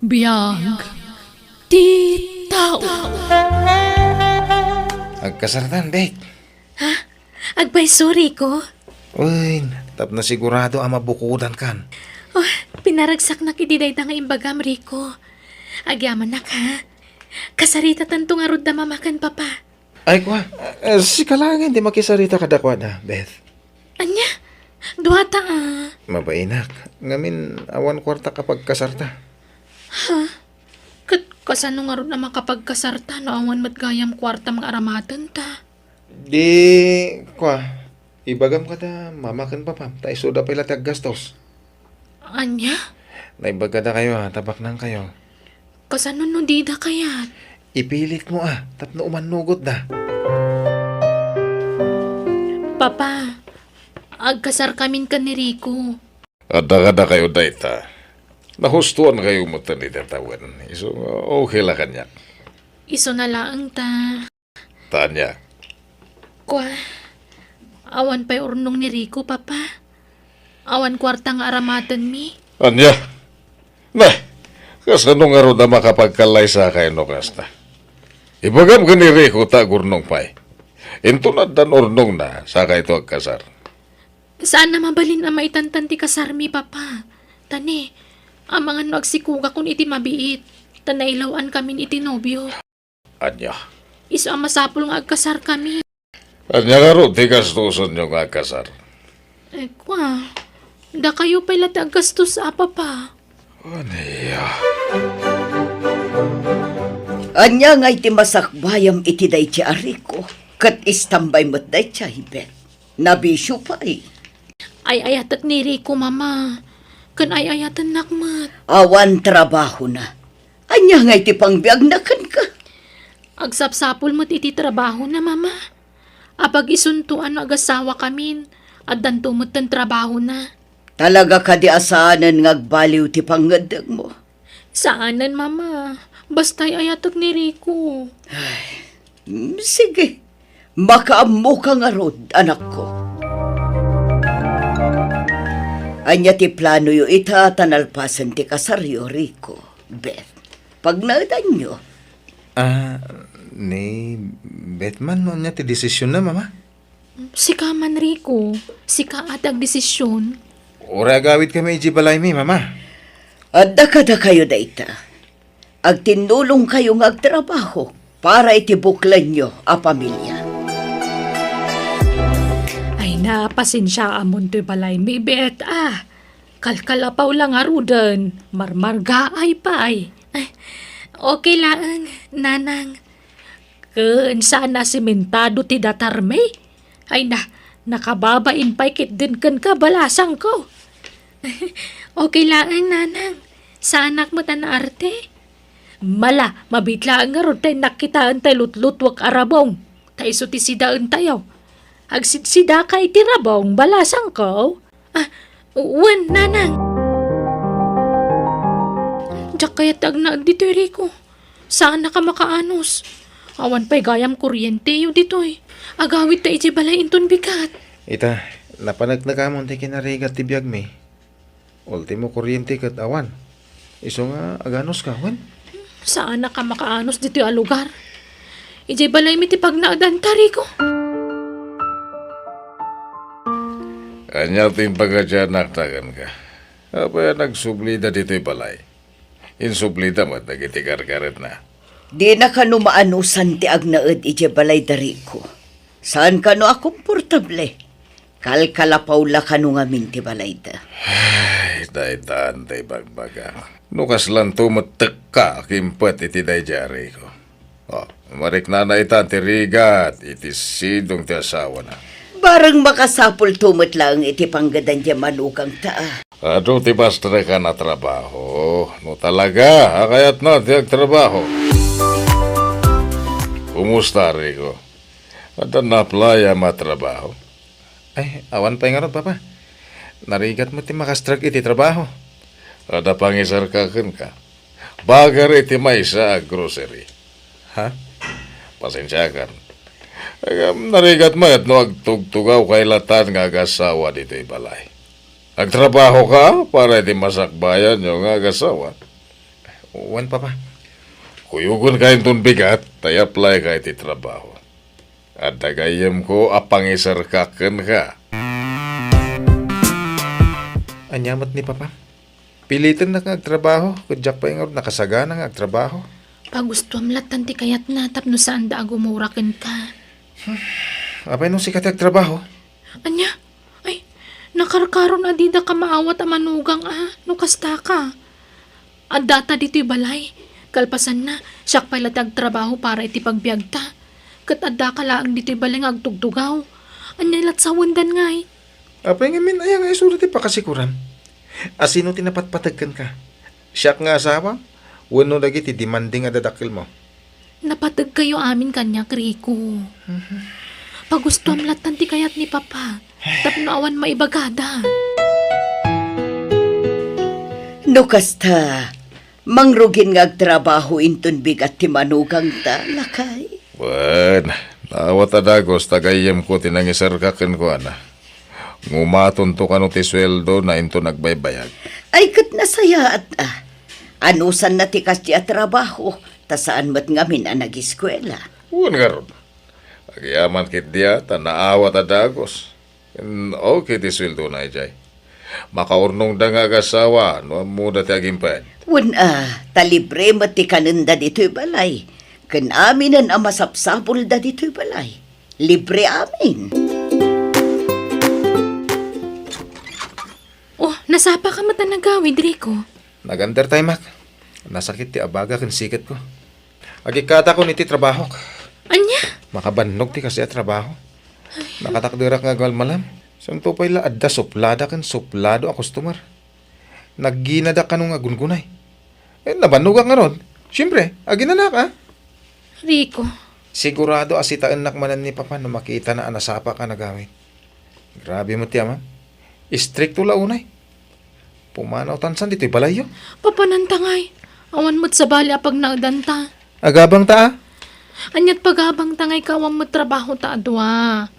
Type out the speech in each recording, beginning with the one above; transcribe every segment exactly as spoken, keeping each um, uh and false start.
Biag ti tao. Agkasartan, Beth. Ha? Agpayso, Rico? Uy, tapno sigurado a mabukodankan. Oh, pinaragsaknak iti dayta nga imbagam, Rico. Agyamanak, ha? Kasaritatanto ngarud da mama ken papa. Ay, kua, eh, sika laengen ti makisarita kadakuada, Beth. Ania? Duata, a. Mabainak. Ngamin, awan kuartak a pagkasarta. Ha? Ket kasano ngarud a makapagkasarta no awan met gayam kuartam nga aramatenta? Di, kua, ibagam kada mama ken papam, ta isuda pay la ti aggastos. Ania? Naimbag kadakayo, a, ta baknangkayo. Kasano no dida kayat? Ipilitmo, a, tapno umannugotda. Papa, agkasarkamin ken ni Rico. Adda kadakayo dayta. Nahustoankayo metten iti tawen. Isu nga okay la kaniak. Isuna laeng ta. Tania. Kua, awan pay urnong ni Rico, papa. Awan kuarta nga aramatenmi. Ania? Na, kasano ngarud a makapagkallaysakay no kasta? Ibagam ken ni Rico ta agurnong pay. Inton addan urnongna, sakayto agkasar. Saan a mabalin a maitantan ti kasarmi, papa. Ta ni, amangan no agsikugakon iti mabiit, ta nailaw-ankamin iti nobio. Ania? Isu a masapul nga agkasarkami. Ania ngarud ti gastosenyo nga agkasar? Eh, kua, dakayo pay la ti aggastos, a, papa. Ania? Ania ngay ti masakbayam iti daydi a Rico? Ket istambay met daydi, Beth. Nabisio pay. Ay-ayatek ni Rico, mama. Ken ay-ayatennak met. Awan trabahona. Ania ngay ti pangbiagna kenka? Agsapsapul met iti trabahona, mama. Apag-isunto a no agasawakamin, addanto metten trabahona. Talaga kadi a saanen nga agbaliw ti pangngeddengmo? Saanen, mama. Basta ay-ayatek ni Rico. Ay, mm, sige. Makaammoka ngarud, anakko. Ania ti planoyo ita ta nalpasen ti kasaryo, Rico, Beth? Pagnaedanyo. Ah, ni Beth man no ania ti desisionna, mama? Sika man, Rico. Sika a ti agdesision. Uray agawidkami idiay balaymi, mama. Adda kadakayo dayta. Agtinnulongkayo nga agtrabaho para iti buklenyo a pamilia. Ay na, pasensiaamon toy balaymi, Beth, a. Kalkalapaw la ngaruden, marmargaay pay. Ay, okay laeng, nanang. Ken saan a simentado ti datarmi? Ay na, nakababain pay ketdin kenka, balasangko. Okay laeng, nanang. Saanak met a naarte. Mala, mabiit laeng ngarud ta innak kitaen tay lutlutuek a rabong. Ta isu ti sidaentayo. Agsidsidaka iti rabong, balasangko. Ah, wen, nanang. Diak kayat ti agnaed ditoy, Rico. Saanak a makaanus. Awan pay gayam kuryenteyo ditoy. Agawidta idiay balay inton bigat. Ita, napaneknekamon ti kinarigat ti biagmi. Ultimo, kuryente ket awan. Isu nga aganuska, wen? Saanak a makaanus ditoy a lugar. Idiay balaymi ti pagnaedanta, Rico. Ania ti impangadianakta kenka? Apay a nagsublida ditoy balay? Insublida met dagiti karkaretna. Dina kano maanusan ti agnaed idiay balay da Rico. Saan kano a komportable. Kalkalapaw la kano ngamin ti balayda. Ay, daytan ti ibagbagak. No kaslanto met tekka a kimpet iti daydi a Rico. Oh, mariknana itan ti rigat iti sidong ti asawana. Bareng makasapulto met laeng iti panggedan ti manugangta, a. Adu ti pastrekan a trabaho. No talaga a kayatna ti agtrabaho. Kumusta, Rico? Adda naaplayam a trabaho? Ay, awan pay ngarud, Papa. Narigat met ti makastrek iti trabaho. Adda pangisarka kenka. Bagar iti maysa a grocery. Ha? Pasensiakan. Ngem narigat met no agtugtugawkay latan nga agasawa ditoy balay. Agtrabahoka para iti masakbayanyo nga agasawa. Wen, Papa. Kuyogenka inton bigat, ta i-applyka iti trabaho. Adda gayyemko a pangiserkak kenka. Ania met ni Papa? Pilitennak nga agtrabaho, ket diak pay ngarud nakasagana nga agtrabaho. Pagustuam lattan ti kayatna tapno saanda a gumura kenka. Apay no sika ti agtrabaho? Ania? Ay, nakarkaron a didaka maawat a manugang a, no kasta ka. Addata ditoy balay. Kalpasanna, siak pay la ti agtrabaho para iti pagbiagta. Ket addaka laeng ditoy balay nga agtugtugaw. Ania lat sawendan ngay? Apay ngamin aya nga isuda ti pakasikuram? A sino ti napatpateg kenka? Siak nga asawa? Wenno dagiti demanding a dadakkelmo? Napategkayo amin kaniak, Rico. Pagustuam lattan ti kayat ni Papa. Tapno awan maibagada. No kasta, mangrugin nga agtrabaho inton bigat ti manugangta, lakay. Wen, naawat a dagus ta gayyemko ti nangiserka kenkuana. Ngumatonto kano ti sueldona inton agbaybayag. Ay, ket nasayaat a. Anusanna ti kasdi a trabaho, ta saan met ngamin a nagiskuela. Wen ngarud, agyamanak ketdi a ta naawat a dagus. Ken okay ti sueldona idiay. Makaurnongda nga agasawa no ammoda ti agimped. Wen a, ta libre met ti kanenda ditoy balay. Ken aminen a masapsapulda ditoy balay. Libre amin. Oh, nasapa ka met a nagawid, Rico? Nag-under time ak. Nasakit ti abaga ken siketko. Agikkatakon iti trabahok. Ania? Makabannog ti kasdi a trabaho. Nakatakderak nga agmalmalam. Santo pay la adda suplada ken suplado a customer. Nagginadak kano nga aggungunay. Eh, nabannogak ngarud. Siempre, aginanak, a. Rico. Sigurado a sitaennak manen ni Papa no makitana a nasapaka a nagawid. Grabe met ti amam. Istrikto la unay. Pumanawtan san ditoy balayyo. Papananta ngay. Awan met sabali a pagnaedanta. Agabangta a? Aniat pagabangta ngay ka awan met trabahota a dua?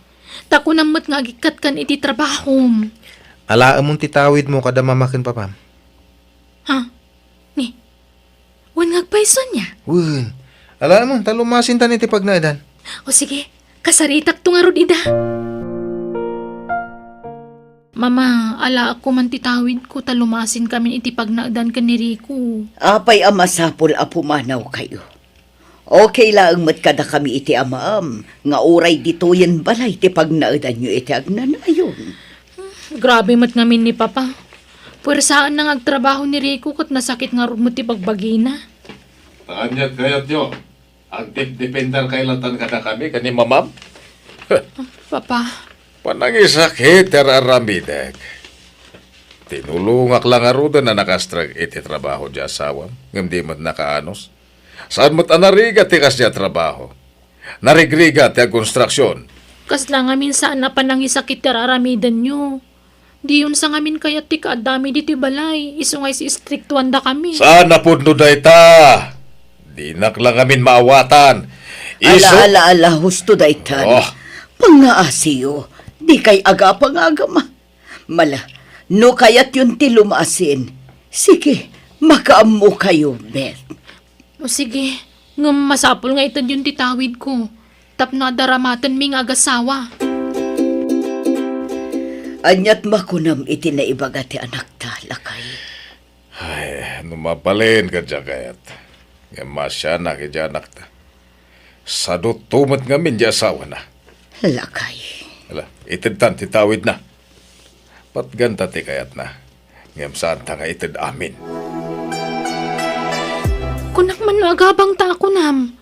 Ta kunam met nga agikkat kan iti trabahom. Alaemon ti tawidmo kada mama ken papam. Ha? Ni? Wen nga agpayso ania? Wen. Alaemon, ta lumasintan iti pagnaedan. O sige, kasaritakto ngarud ida. Mama, alaekko man ti tawidko ta lumasinkamin iti pagnaedan ken ni Rico. Apay a masapul a pumanawkayo? Okay laeng met kadakami iti amaam nga uray ditoyen balay ti pagnaedanyo iti agnanayon. Grabe met ngamin ni Papa. Puersaanna nga agtrabaho ni Rico ket nasakit ngarud met ti bagbagina. Ania ti kayatyo? Agdepdepender kay latan kadakami ken ni mamam? Papa. Panangisakit ti ar-aramidek. Tinulongak la ngaruden a nakastrek iti trabaho ti asawam, ngem di met nakaanus. Saan met a narigat ti kasdi a trabaho. Narigrigat ti agkonstruksion. Kasla ngamin saan a panangisakit ti ar-aramidenyo. Diyon sa ngamin kayat ti kaaddami ditoy balay, isu nga istriktuandakami. Saan a pudno dayta. Dinak la ngamin maawatan. Isu- Ala, ala, ala, husto daytan. Oh. Pangngaasiyo, dikay agapa nga agama. Mala, no kayatyon ti lumasin, sige, makaammokayo met. O sige, ngem masapul nga itedyon ti tawidko, tapno adda ramatenmi nga agasawa. Aniat makunam iti naibaga ti anakta, lakay? Ay, no mabalin ka diay kayat, ngem maasianak iti anakta. Sadutto met ngamin ti asawana. Lakay. Ala, itedtan ti tawidna. Patganta ti kayatna, ngem saanta nga ited amin. Kunak man no agabangta a kunam.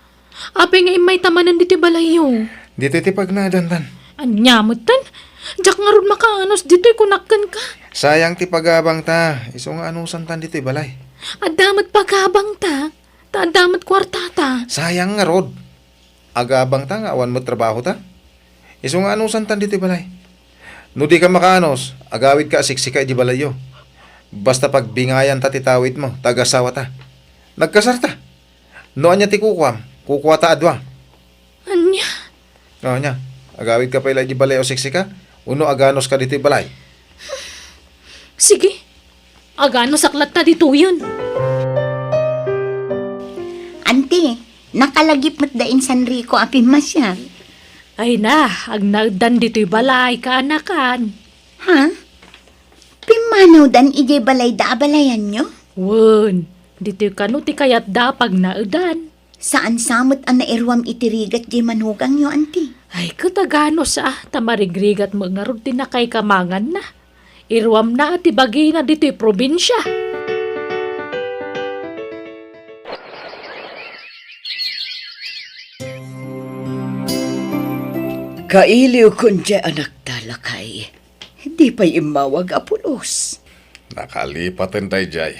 Apay nga immayta manen ditoy balayyo? Ditoy ti pagnaedantan. Ania metten? Diak ngarud makaanus ditoy kunak kenka. Sayang ti pagabangta, isu nga anusantan ditoy balay. Adda met pagabangta, ta adda met kuartata. Sayang ngarud. Agabangta nga awan met trabahota. Isu nga anusantan ditoy balay. No dika makaanus, agawidka a siksika idi balayyo. Basta pagbingayanta ti tawidmo, ta agasawata. Nagkasarta. No ania ti kukuam, kukuata a dua. Ania? O, ania? Agawidka pay la idi balay a siksika, wenno aganuska ditoy balay? Sige. Aganusak latta ditoyen. Anti, nakalagip met da insan Rico a pimmasiar. Ay na, agnaeddan ditoy balay, kaanakan. Ha? Pimmanawdan idiay balayda a balayanyo? Wen, ditoy kano ti kayatda a pagnaedan. Saan sa met a nairuam iti rigat diay manugangyo, anti? Ay, ket aganus a, ta marigrigat met ngarud ti nakaikamanganna. Iruamna ti bagina ditoy probinsia. Kailiwkon diay anakta, lakay. Di pay immawag a pulos. Nakalipaten daydiay.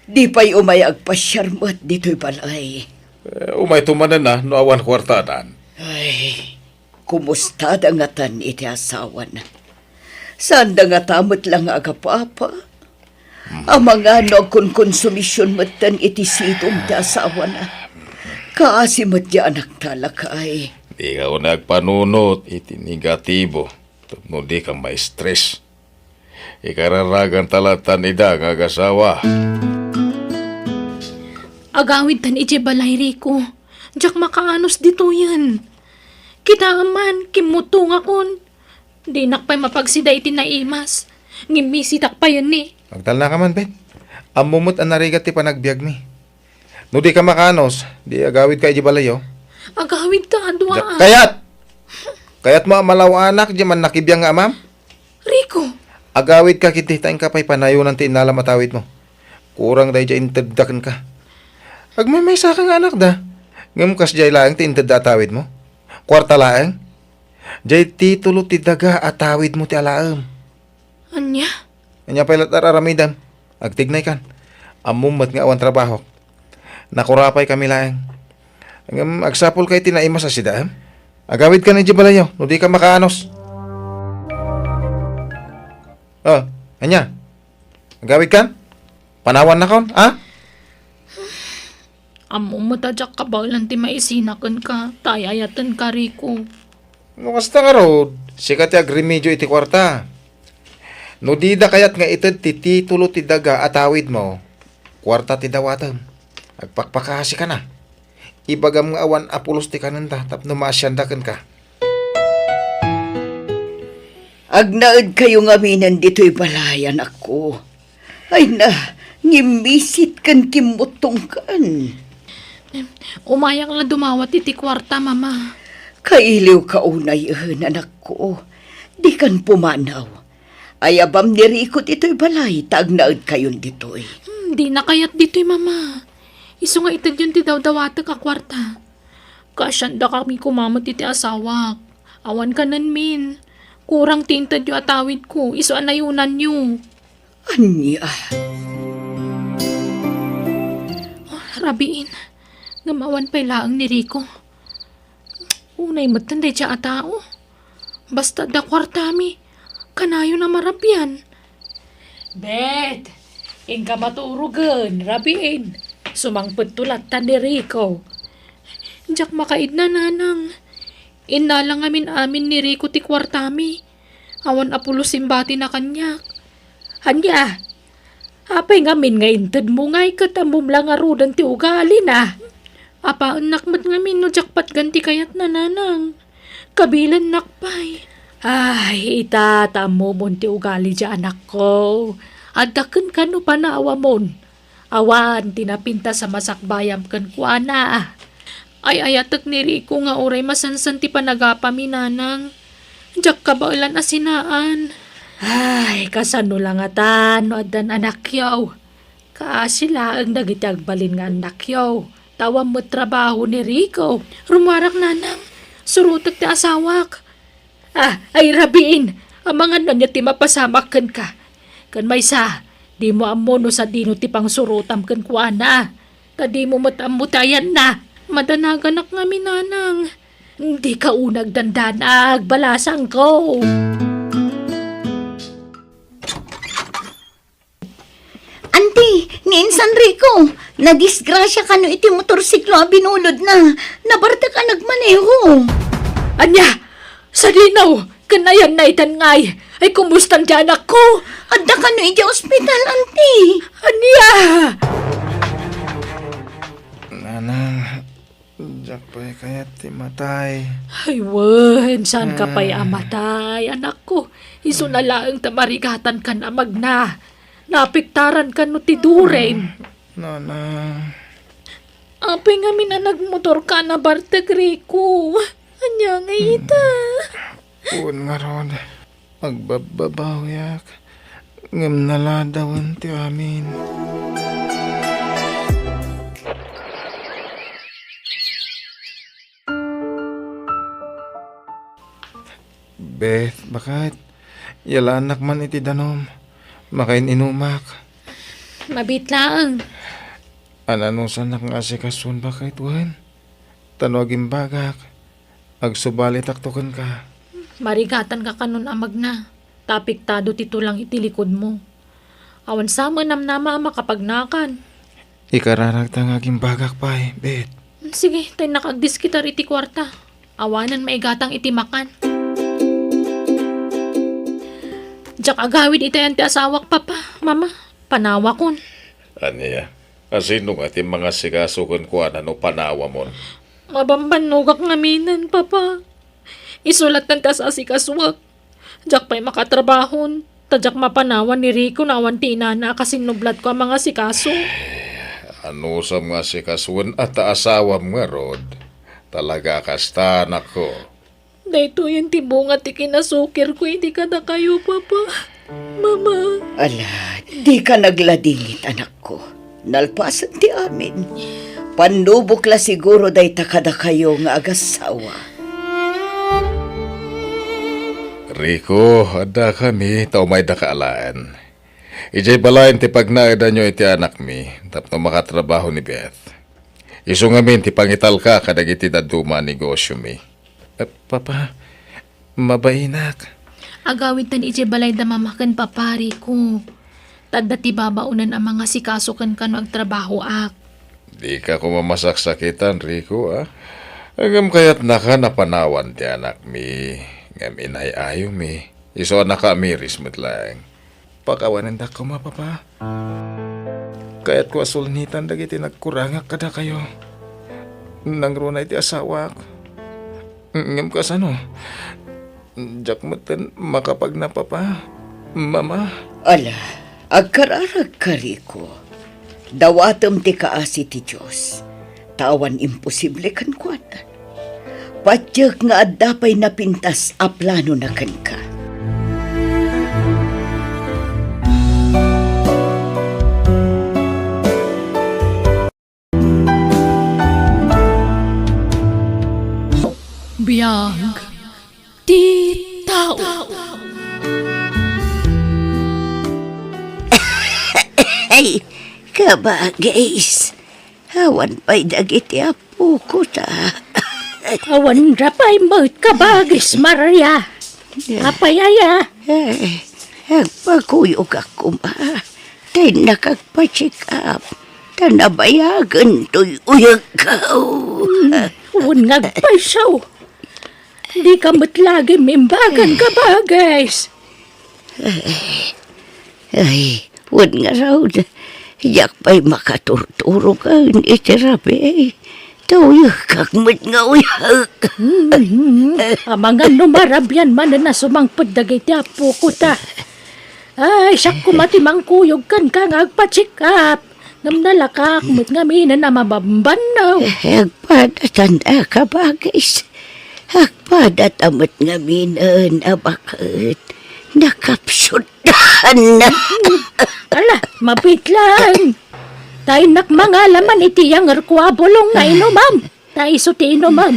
Di pay umay agpasiar met ditoy balay. Eh, umayto manen a no awan kuartadan. Ay, kumusta da ngatan iti asawana? Saan da ngata met la nga agapapa? Amangan no agkonkonsumision metten iti sidong ti asawana. Kaasi met diay anakta, lakay. Dika unay agpanunot iti negatibo tapno dika ma-stress. Ikararaganta lattan ida nga agasawa. Agawidtan idiay balay, Rico. Diak makaanus ditoyen. Kitaem man, kimmutongakon. Dinak pay mapagsida iti naimas. Ngem misitak payen ni. Agtalnaka man, Bet. Ammom met a narigat ti panagbiagmi. No dika makaanus, di agawidka idiay balayyo. Agawidka, adua. Diak kayat! Kayatmo a malaw-anak diay mannakibiang nga amam? Rico! Agawidka ketdi ta inka pay panayonan ti innalam a tawidmo. Kurang daydiay intedda kenka. Agmaymaysaka nga anakda, ngem kasdiay laeng ti intedda a tawidmo. Kuarta laeng. Diay titulo ti daga a tawidmo ti alaem. Ania? Ania pay la't ar-aramidem? Agtignaykan. Ammom met nga awan trabahok. Nakurapay kami laeng. Ngem agsapulka iti naimas a sida, em? Agawidkan idiay balayyo no dika makaanus. Oh, ania? Agawidkan? Panawannakon, a? Ammom met a diak kabaelan ti maisina kenka, ta ay-ayatenka, Rico. No kasta ngarud, sika ti agremedio iti kuarta. No dida kayat nga ited ti titulo ti daga a tawidmo, kuarta ti dawatem. Agpakpakasikana. Ibagam nga awan a pulos ti kanenda tapno maasianda kenka. Agnaedkayo ngaminen ditoy balay, anakko. Ay na, ngimmisit ken kimmutongkan. Umayak la dumawat iti kuarta, Mama. Kailiwka unayen, anakko. Dikan pumanaw. Ayabam ni Rico ditoy balay ta agnaedkayon ditoy. Hmm, dina kayat ditoy, Mama. Isu nga itedyon ti dawdawatek a kuarta. Kaasiandakami koma met iti asawak. Awan kanenmin. Kurang ti intedyo a tawidko, isu a nayonanyo. Ania? Oh, rabiin. Ngem awan pay laeng ni Rico. Unay metten daydiay a tao. Basta adda kuartami, kanayon a marabian. Bet, inka maturogen, rabiin. Sumangpetto latta ni Rico. Diak makaidna, Nanang. Innala ngamin amin ni Rico ti kuartami. Awan a pulos imbatina kaniak. Ania? Apay ngamin nga intedmo ngay ket ammom la ngaruden ti ugalina? Apaennak met ngamin no diak patgan ti kayatna, Nanang. Kabilennak pay. Ay, ita, ta ammomon ti ugali diay anakko. Adda kenka no panaawamon. Awan ti napintas a masakbayam kenkuana. Ay-ayatek ni Rico nga uray masansan ti panagapami, Nanang. Diak kabaelan a sinaan. Ay, kasano la ngata no addan anakyo? Kaasi laeng dagiti agbalin nga annakyo, ta awan met trabaho ni Rico. Rummuarak, Nanang. Surotek ti asawak. Ah, ay rabiin, amangan ania ti mapasamak kenka. Ken maysa, dimo ammo no sadino ti pangsurotam kenkuana. Ta dimo met ammo ti ayanna. Madanaganak ngamin, Nanang. Dika unay agdandanag, balasangko. Anti, ni Insan Rico, nadisgrasia kano iti motorsiklo a binulodna. Nabartek a nagmaneho. Ania? Sadino? Ken ayanna itan ngay? Ay, kumustan ti anakko? Adda kano idiay ospital, Anti. Ania? Nanang, Diak pay kayat ti matay. Ay, wen, saan ka pay a matay, anakko? Isu na laeng ta marigatan kan a magna. Napiktaran kan no ti duren. Nana. Apay ngamin a nagmotor ka a nabartek, Rico? Ania nga ita? Wen ngarud, agbabbabawiak, ngem naladawen ti amin. Beth, baket, yalaannak man iti danum. Makain-inumak. Mabiit laeng. Ananusanak nga asikasuon, baket, wen? Ta no agimbagak, agsubalitakto kenka. Marigatanka kanon a magna, ta apektado ti tulang iti likudmo. Awan sa met namnama a makapagnakan. Ikararagta nga agimbagak pay, Beth. Sige, ta innak agdiskitar iti kuarta. Awanen maigatang iti makan. Diak agawid itayan ti asawak, Papa, Mama. Panawakon. Ania? Asino nga ti mangasikaso kenkuana no panawamon? Mabambannogak ngaminen, Papa. Isu latta ti as-asikasuak. Diak pay makatrabahon, ta diak mapanawan ni Rico no awan ti inana a kasinnublatko a mangasikaso. Anusam nga asikasoen a ta asawam ngarud? Talaga a kasta, anakko. Daytoyen ti bunga ti kinasukirko idi kadakayo, Papa. Mama. Ala, dika nagladingit, anakko. Nalpasen ti amin. Pannubok la siguro dayta kadakayo nga agassawa. Rico, addakami ta umaydaka alaen. Idiay balayen ti pagnaedanyo iti anakmi tapno makatrabaho ni Beth. Isu ngamin ti pangitalka kadagiti dadduma a negosiomi. Eh, Papa, mabainak. Agawidtan idiay balay da Mama ken Papa, Rico. Ta adda ti babaonen a mangasikaso kenka no agtrabahoak. Dika koma masaksakitan, Rico, a? Ngem kayatnaka a panawan ti anakmi, ngem inay-ayomi. Isu a nakaamiris met laeng. Pakawanendak koma, Papa. Kayatko a sulnitan dagiti nagkurangak kadakayo. Nangruna iti asawak. Ngem kasano? Diak metten makapagna, Papa, Mama. Ala, agkararagka, Rico. Dawatem ti kaasi ti Dios, ta awan imposible kenkuana. Patiek nga adda pay napintas a planona kenka. Biag ti tao. Ay, kabagis. Awan pay dagiti apoko ta. Awan ra pay met, kabagis, Maria. Apay aya? Eh, agpakuyogak koma. Ta innak agpa-check up. Ta nabayagen toy uyegko. Hmm, wen nga agpayso. Dika met lagi imbagan, kabagis. Ay, wen ngarud, diak pay makaturturoken iti rabii. Ta uyekkak met nga uyek. Hmm, amangan no marabian manen a sumangpet dagiti apoko ta. Ay, siak koma ti mangkuyog kenka nga agpa-check up. Ngem nalakaak met ngaminen a mabambannaw. Eh, agpadatan a kabagis. Agpadata met ngaminen a baket. Nakapsutdan. Ala, mabitlan. Ta innak mangalaman iti yangerko a bulong nga inumam. Ta isu ti inumam.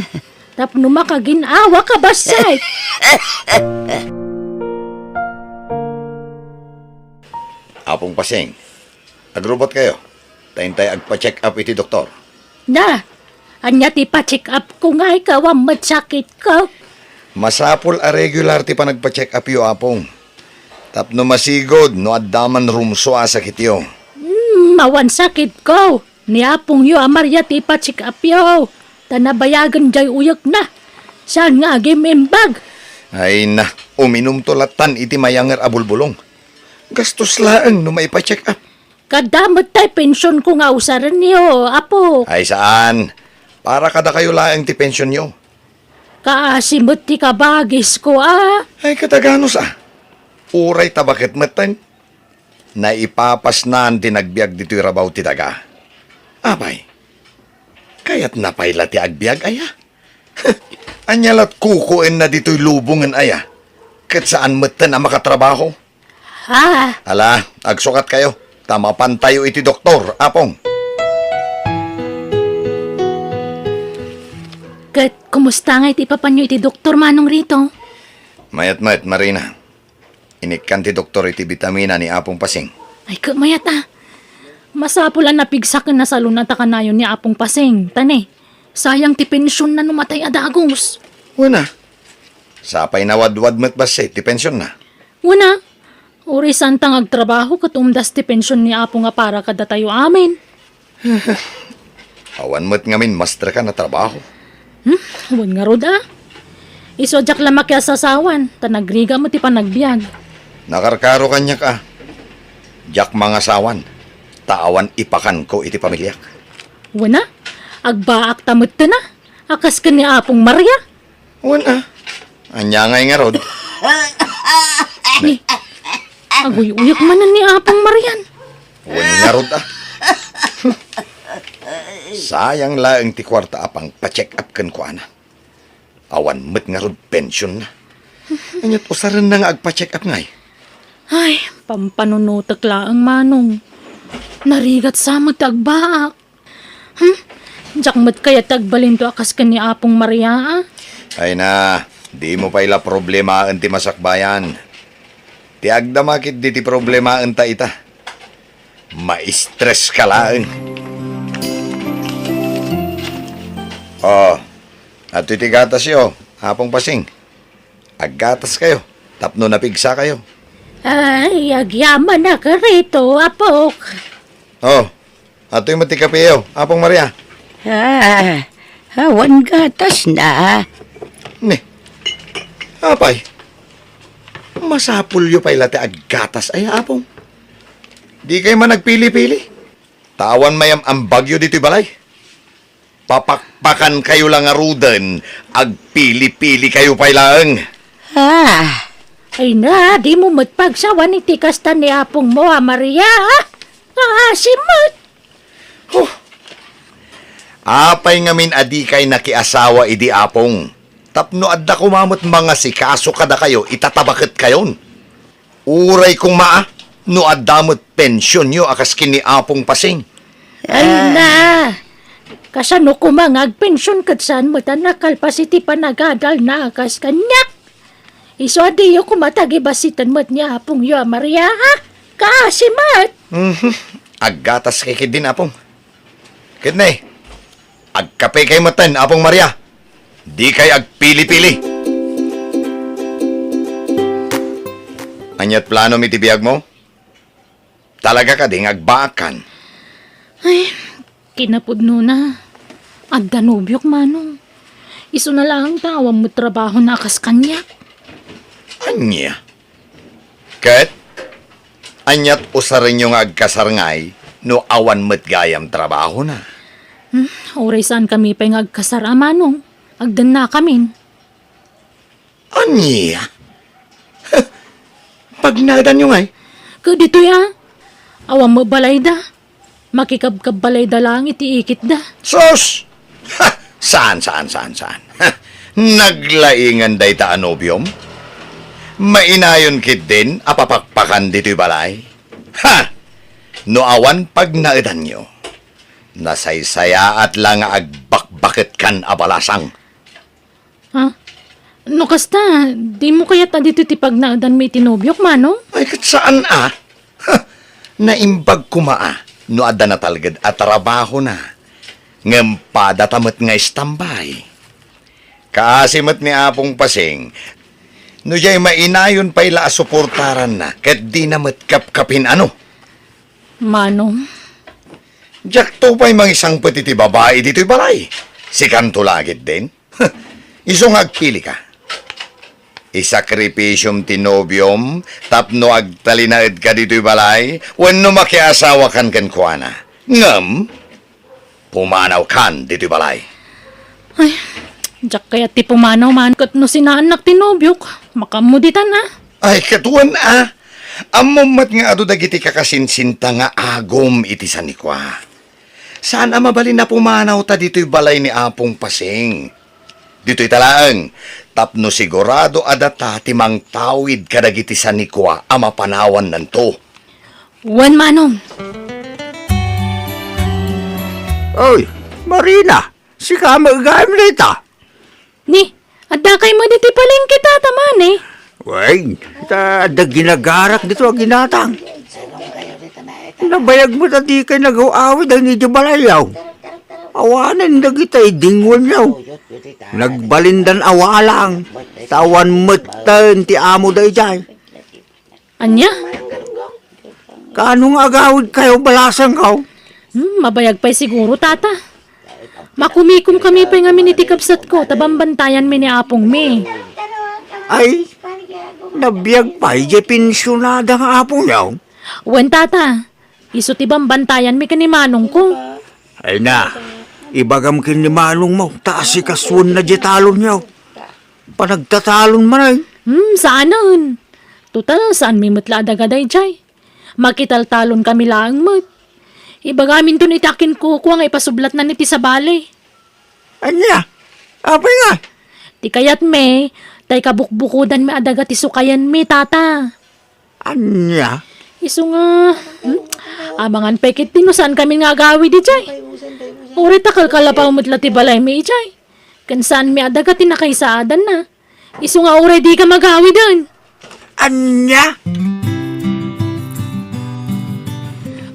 Tapno makagin-awa ka, bassit. Apong Pasing, agrubot kayo. Ta intay agpa-check up iti doktor. Na, ania ti pa-check up ko nga ikaw a met sakitko? Masapul a regular ti panagpa-check up yo, Apong. Tapno masigud no adda man rumsua a sakityo. Hmm, awan sakitko. Ni apongyo a Maria ti ipa-check up yo, ta nabayagen jay uyekna. Saan nga agim-imbag? Ay na, uminumto lattan iti mayanger a bulbulong. Gastos laeng no maipa-check up. Kadda met tay pensionko nga usarenyo, apo. Ay saan. Para kadakayo laeng ti pensionyo. Kaasi met ti kabagisko, a? Ay, ket aganos, a? Uray tabaket metten. Naipapasnan ti nagbiag ditoy rabaw ti daga. Apay, kayatna pay la ti agbiag, aya? Ania lat kukuenna ditoy lubongen, aya? Ket saan metten a makatrabaho? Ah. Ala, agsukatkayo, ta mapantayo iti doktor, Apong. Ket kumusta nga iti ipapanyo iti doktor, Manong Rito? Mayat met, Marina. Inikkan ti doktor iti bitamina ni Apong Pasing. Ay, ket mayat, a. Masapul a napigsa ken nasalun-at a kanayon ni Apong Pasing, ta ne, sayang ti pensionna no matay a dagus. Wen a. Sapay nawadwad met bassit ti pensionna. Wen a. Uray saanta nga agtrabaho ket umdas ti pension ni Apo nga para kadatayo amin. Awan met ngamin masterkan a trabaho. Hmm? Wen ngarud, a. Isu a diak la makiasasawan, ta nagrigat met ti panagbiag. Nakarkaro kaniak, a. Diak mangasawan, ta awan ipakanko iti pamiliak. Wen a, agbaakta metten, a, a kas ken ni Apong Maria. Wen a, ania ngay ngarud? Ni, aguy-uyek manen ni Apong Marian. Wen ngarud, a. Sayang laeng ti kuarta a pangpa-check up kenkuana. Awan met ngarud pensionna. Ania't usarenna nga agpa-check up ngay? Ay, pampanunotek laeng, Manong. Narigat sa met ti agbaak. Hmm? Diak met kayat ti agbalinto a kas ken ni Apong Maria, a. Ay na, dimo pay la problemaen ti masakbayan. Ti agdama ketdi ti problemaenta ita. Maistres ka laeng. Oh, adtoy ti gatasyo, Apong Pasing. Aggatas kayo, tapno napigsa kayo. Ay, agyamanak rito, apok. Oh, atoy met ti kapeyo, Apong Maria. Ah, awan gatas na. Ni, apay, masapulyo pay la ti aggatas ay, Apong. Di kayo man nagpili-pili. Ta awan mayam-ambagyo ditoy balay. Papakpakan kayo la ngaruden, agpili-pili kayo pay laeng. Ah, ay na, dimo met pagsawan iti kasta ni apong mo a Maria, a? Kaasi met. Huh. Apay ngamin a di kay nakiasawa idi apong? Tapno adda koma met mangasikaso kadakayo, itatabaket kayon. Uray koma, no adda met pensionyo a kas ken ni Apong Pasing. Ay na! Kasano koma nga agpension ket saan met a nakalpas iti panagadalna a kas kaniak? Isu a diyo koma tagibassiten met ni apongyo a Maria, a? Kaasi met! Mhm. Aggatas kay ketdin, Apong. Ket ne, agkape kay metten, Apong Maria. Di kay agpili-pili. Ania't planom iti biagmo? Talaga kadi nga agbaakkan? Ay, kinapudnona, adda nobiok, Manong. Isuna laeng ta awan met trabahona a kas kaniak. Ania? Ket, ania't usarenyo nga agkasar ngay no awan met gayam trabahona? Hmm, uray saankami pay nga agkasar a, Manong. Agdennakamin. Ania? Pagnaedanyo ngay? Ket ditoy a, awan met balayda. Makikabkabbalayda laeng iti ikitda. Sus! Ha! Saan, saan, saan, saan? Ha! Naglaingan dayta a nobiom? Mainayon ketdin a papakpakan ditoy balay? Ha! No awan pagnaedanyo, nasaysayaat la nga agbakbaketkan a balasang. Ha? No kasta, dimo kayat a ditoy ti pagnaedanmi iti nobiok, Manong? Ay, ket saan a? Ha! Naimbag koma a no adda natalged a trabahona. Ngem padata met nga istambay. Kaasi met ni Apong Pasing, no diay mainayon pay la a suportaranna, ket dina met kapkapin, ano? Manong. Diakto pay mangisangpet iti babai ditoy balay. Sikanto la ketdin. Isu nga agpili ka. Isakripisiom ti nobiom tapno agtalinaedka ditoy balay wenno makiasawakan kenkuana. Ngem, pumanawkan ditoy balay. Ay, diak kayat ti pumanaw man ket no sinaannak ti nobiok, makaammo ditan a. Ay, ket wen a. Ammom met nga adu dagiti kakasinsinta nga agum iti sanikua. Saan a mabalin a pumanawta ditoy balay ni Apong Pasing. Ditoy ta laeng, tapno sigurado a data ti mangtawid kadagiti sanikua a mapanawannanto. Wen, Manong. Oy, Marina, sika met gayam dita? Ni, adda kay met iti palengke, Tata, mani? Wen, ta adda ginagarak dito a ginatang. Nabayag met a dikay nagaw-awid dagiti balayyo. Awanen dagiti dingwenyo. Nagbalindan a walang, ta awan metten ti amo daydiay. Ania? Kaano nga agawidkayo, balasangko? Hmm, mabayag pay siguro, Tata. Makumikomkami pay ngamin iti kabsatko ta bambantayanmi ni apongmi. Ay, nabiag pay diay pensionada nga apongyo? Wen, Tata. Isu ti bambantayanmi ken ni manongko. Ay na, ibagam ken ni manongmo ta asikasuenna diay talonyo. Panagtatalon manen. Hmm, saanen. Total, saanmi met la a daga daydiay. Makitaltalonkami laeng met. Ibagaminton iti akinkukua nga ipasublatnan iti sabali. Ania? Apay nga? Ti kayatmi, tay kabukbukodanmi a daga ti sukayenmi, Tata. Ania? Isu nga, hmm? Amangan pay ketdi no saankami nga agawid idiay. Uray ta kalkalapaw met la ti balaymi idiay. Ken saanmi a daga ti nakaisaadanna. Isu nga uray dika magawiden. Ania?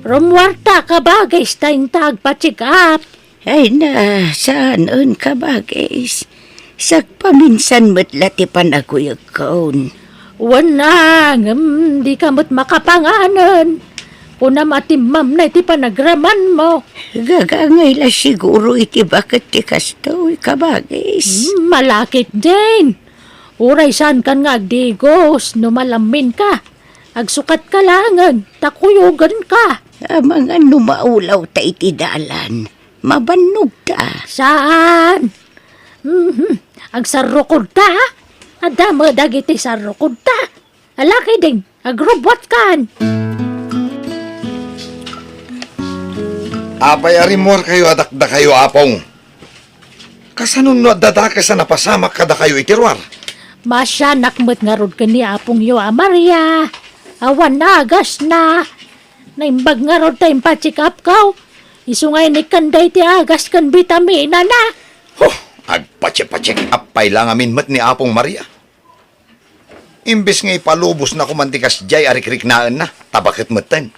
Rummuarta, kabagis, ta inta agpa-check up. Ay na, saan en, kabagis. Sagpaminsan met la ti panagkuyegkon. Wen a, ngem dika met makapanganen. Kunam a timmamna iti panagramanmo. Gagangay la siguro iti baket ti kastoy, kabagis. Hmm, malakit, Jane. Uray saankan nga agdigos no malamminka. Agsukatka laengen, ta kuyogenka. Amangan no maulawta iti dalan, mabannogta. Saan? Mhm. Agsarrukodta, a? Adda met dagiti sarrukodta. Ala ketdin, agrubbuatkan. Apay a rimmuarkayo a dakdakayo, Apong? Kasano no adda dakes a napasamak kadakayo iti ruar? Maasianak met ngarud ken ni apongyo a Maria. Awan agasna. Naimbag ngarud ta impa-check up-ko. Isu nga inikkan daydi agas ken bitaminana. Huh, agpa-check-, pa-check up pay la ngamin met ni Apong Maria. Imbes nga ipalubosna koman ti kasdiay a rikriknaenna, ta baket metten.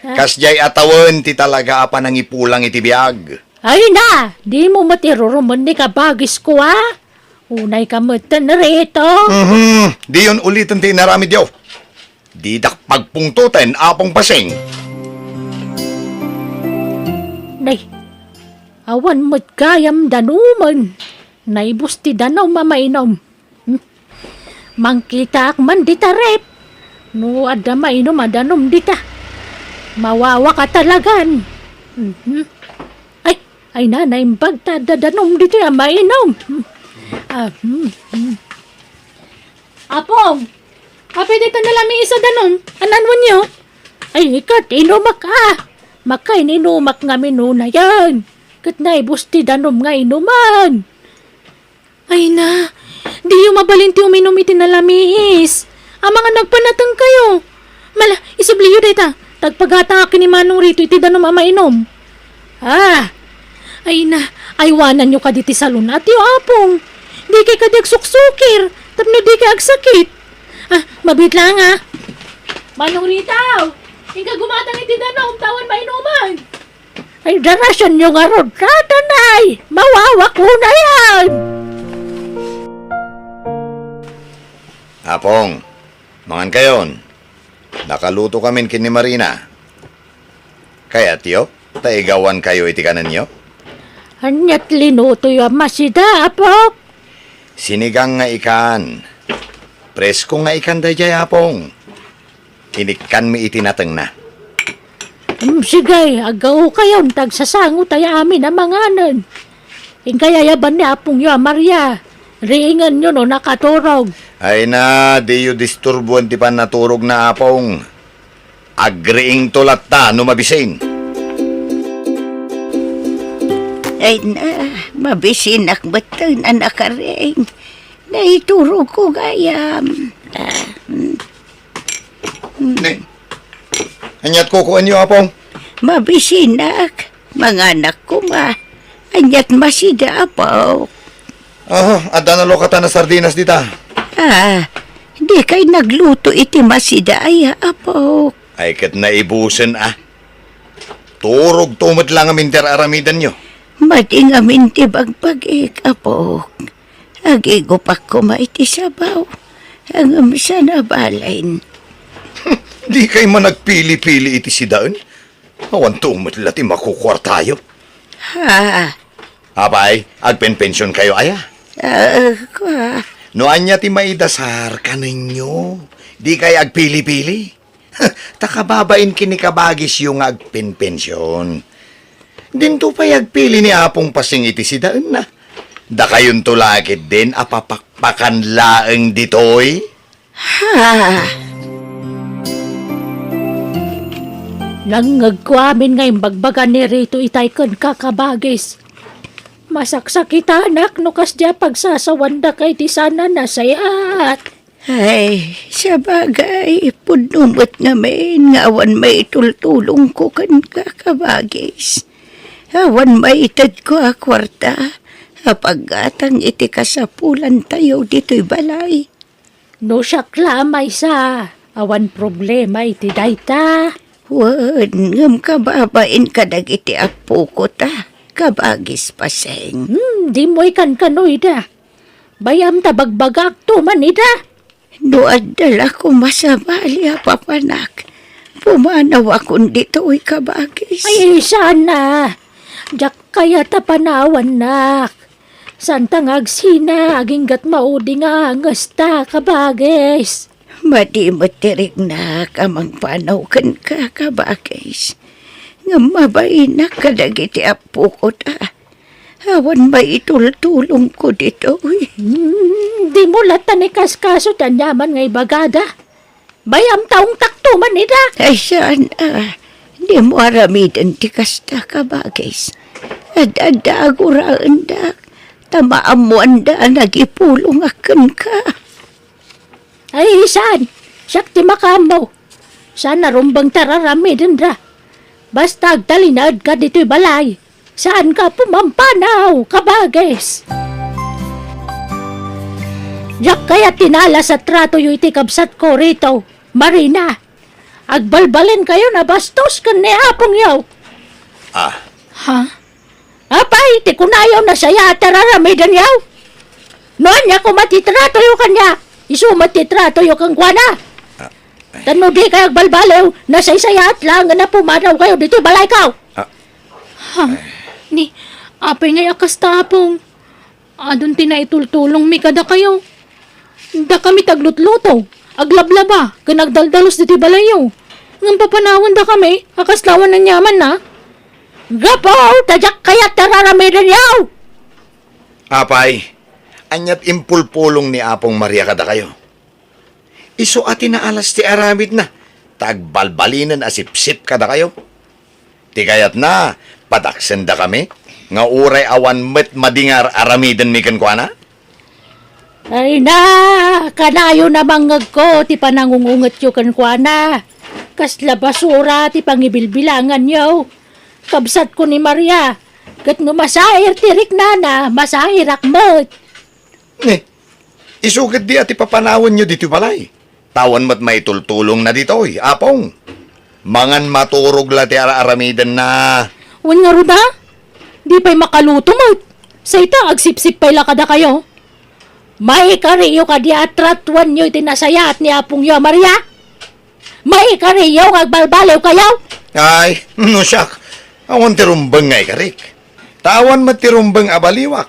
Ah. Kasdiay a tawen ti talaga a panangipulang iti biag. Ay na, dimo met irurumen ni kabagisko, a? Unayka metten rito. Mhm, diyon uliten ti inaramidyo. Didak pagpungtoten, Apong Pasing. Nay, awan met gayam danomen. Naibus ti danom a mainom. Hmm? Mangkitaak man dita ref. No adda mainom a danom dita, mawawak a talagan. Mhm. Ay, ay na, naimbag ta adda danom ditoy a mainom. Hmm. Ah, hmm, hmm. Apong, apay dayta nalamiis a danom? An-anonyo? Ay, ket inumak a. Makain-inumak ngamin unayen. Ket naibus ti danom nga inuman. Ay na, diyo mabalin ti uminum iti nalamiis. Amangan no agpanatengkayo. Mala, isubliyo dayta, ta agpagatangak ken ni Manong Rito iti danom a mainom. Ah, ay na, aywananyo kadi ti salun-atyo, Apong. Dikay kadi agsuksukir, tapno dikay agsakit. Ah, mabiit laeng, a. Manong Rito, inka gumatang iti danom, ta awan mainuman. Ay, darasenyo ngarud, Tatang, ay! Mawawak unayen! Apong, mangankayon. Nakalutokamin ken ni Marina. Kayatyo, ta igawankayo iti kanenyo? Aniat linutoyo a masida, Apo? Sinigang nga ikan. Presko nga ikan daydiay, Apong. Inikkanmi iti natengna. Mm, sige, aggaokayon, ta agsasangotay amin a manganen. Inkay ayaban ni apongyo a Maria. Riingenyo no nakaturog. Ay na, diyo disturboen ti pannaturogna, apong. Agriingto latta no mabisin. Ay na, mabisinak metten a nakariing. Naiturogko gayam. Ah, mm. Ne. Ania't kukuenyo, apong? Mabisinak. Manganak koma. Ania't masida, apok? Ah, adda nalukatan a sardinas dita. Ah, dikay nagluto iti masida aya, apok? Ay, ket naibusen, a. Turogto met la ngamin ti ar-aramidenyo. Madi ngamin ti bagbagik, apok. Agigupak koma iti sabaw. Ngem saan a balen. Dikay man agpili-pili iti sidaen? Awanto met la ti makukuartayo. Ha? Apay, agpenpensionkayo aya? Ah, kua. No ania ti maidasar, kanenyo. Dikay agpili-pili. Ta kababain ken ni kabagisyo nga agpenpension. Dinto pay agpili ni Apong Pasing iti sidaenna. Dakayonto la ketdin a papakpakan laeng ditoy. Ha? Nangngegko amin nga imbagbaga ni Rito itay kenka, kabagis. Masaksakitanak no kasdi a pagsasawanda kay ti saan a nasayaat. Ay, sabagay, pudno met ngamin nga awan maitultulongko kenka, kabagis. Awan maitedko a kuarta a paggatang iti kasapulantayo ditoy balay. No siak la a maysa, awan problema iti dayta. Wen, ngem kababain kadagiti appoko ta, kabagis Pasing. Hmm, dimo ikankano ida. Bay-am ta bagbagakto man ida. No adda la koma sabali a papanak, pumanawakon ditoy, kabagis. Ay, saan a. Diak kayat a panawannak. Saan ta nga agsina, aginggat maudi nga angesta, kabagis. Madi met ti riknak a mangpanaw kenka, kabagis. Ngem mabainak kadagiti appoko ta. Awan maitultulongko ditoy. Hmm, dimo latta ni kaskaso ti aniaman nga ibagada. Bay-am ta ungtakto man ida. Ay, saan a. Dimo aramiden ti kasta, kabagis. Ad-adda aguraendak, ta maammoanda a nagipulongak kenka. Ay, saan? Siak ti makaammo. Saan a rumbeng ti ar-aramidenda. Basta agtalinaedka ditoy balay. Saanka a pumampanaw, kabagis. Diak kayat ti nalas a tratoyo iti kabsatko Rito, Marina. Agbalbalinkayon a bastos ken ni apongyo. Ah. Ha? Apay, ti kunayo nasayaat ti ar-aramidenyo? No ania koma ti tratoyo kaniak, isu met ti tratoyo kenkuana. Ah, ay. Ta no dikay agbalbaliw, nasaysayaat laengen a pumanawkayo ditoy balayko. Ah. Ha? Ni, apay ngay a kasta, Apong? Adun ti naitultulongmi kadakayo. Dakami ti aglutluto, aglablaba, ken agdaldalus ditoy balayyo. Ngem papanawendakami a kasla awan aniamanna. Gapu ta diak kayat ti ar-aramidenyo! Apay, ania't impulpulong ni Apong Maria kadakayo? Isu a ti naalas ti aramidna, ta agbalbalinen a sipsip kadakayo. Ti kayatna, padaksendakami, nga uray awan met madi nga ar-aramidenmi kenkuana? Ay na, kanayon a mangngegko ti panangungungetyo kenkuana. Kasla basura ti pangibilbilanganyo. Kabsatko ni Maria, ket no masair ti riknana, masairak met. Ni, isu ketdi a ti papanawenyo ditoy balay. Ta awan met maitultulongna ditoy, Apong. Mangan maturog la ti ar-aramidenna. Wen ngarud a, di pay makaluto met. Say ta, agsipsip pay la kadakayo. Maikariyo kadi a tratuanyo iti nasayaat ni apongyo a Maria? Maikariyo nga agbalbaliwkayo? Ay, no siak, awan ti rumbeng nga ikarik. Ta awan met ti rumbeng a baliwak.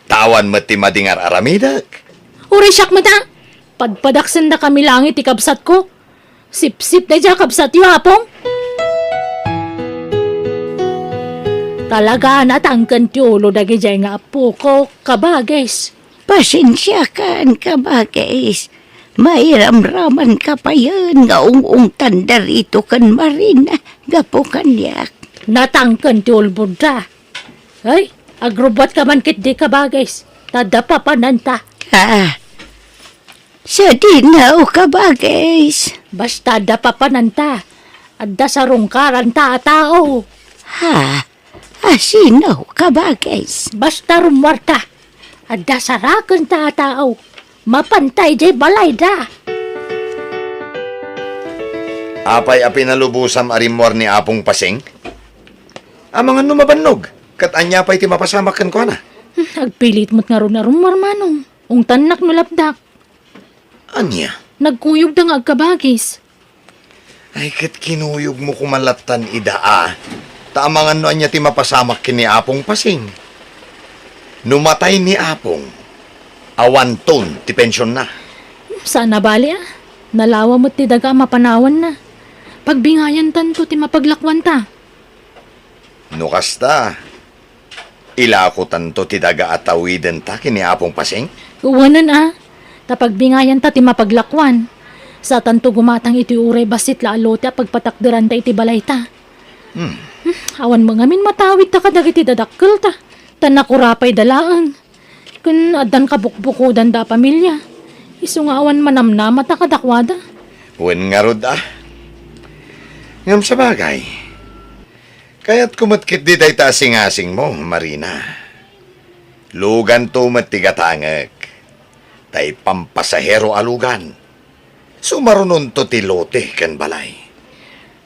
Ta awan met ti madi nga ar-aramidek. Uray siak met a, padpadaksendakami laeng iti kabsatko. Sipsip daydiay a kabsatyo, Apong. Talaga, natangken ti ulo dagidiay nga apoko, kabagis. Pasensiakan, kabagis. Mairamramanka payen nga ung-ungtan da rito ken Marina gapu kaniak. Natangken ti ulbodda. Ay, agrubbuatka man ketdi, kabagis. Ta adda papananta. Ah, sadino, kabagis? Basta adda papananta. Adda sarungkaranta a tao. Ha? Asino, kabagis? Basta rummuarta, adda sarakenta a tao. Mapantay diay balayda. Apay a pinalubosam a rimmuar ni Apong Pasing? Amangan no mabannog, ket ania pay ti mapasamak kenkuana? Hmm, agpilit met ngarud a rummuar, Manong. Ungtannak no lapdak. Ania? Nagkuyogda nga agkabagis. Ay, ket kinuyogmo koma lattan ida a. Ta amangan no ania ti mapasamak ken ni Apong Pasing. No matay ni Apong, awanton ti pensionna. Saan a bali a. Nalawa met ti daga a mapanawanna. Pagbingayantanto ti mapaglakuanta. No kasta, ilakotanto ti daga a tawidenta ken ni Apong Pasing? Wen a, ta pagbingayanta ti mapaglakuan. Saantanto gumatang iti uray bassit la a lote a pagpatakderanta iti balayta. Hmm. Hmm, awan met ngamin matawidta kadagiti dadakkelta. Ta nakurapayda laeng. Ken addan kabukbukodanda a pamilia. Isu nga awan manamnamata kadakuada. Wen ngarud a. Ngem sabagay, kayatko met ketdi dayta a singasingmo, Marina. Luganto met ti gatangek, ta ipampasahero a lugan. Sumarunonto ti lote ken balay.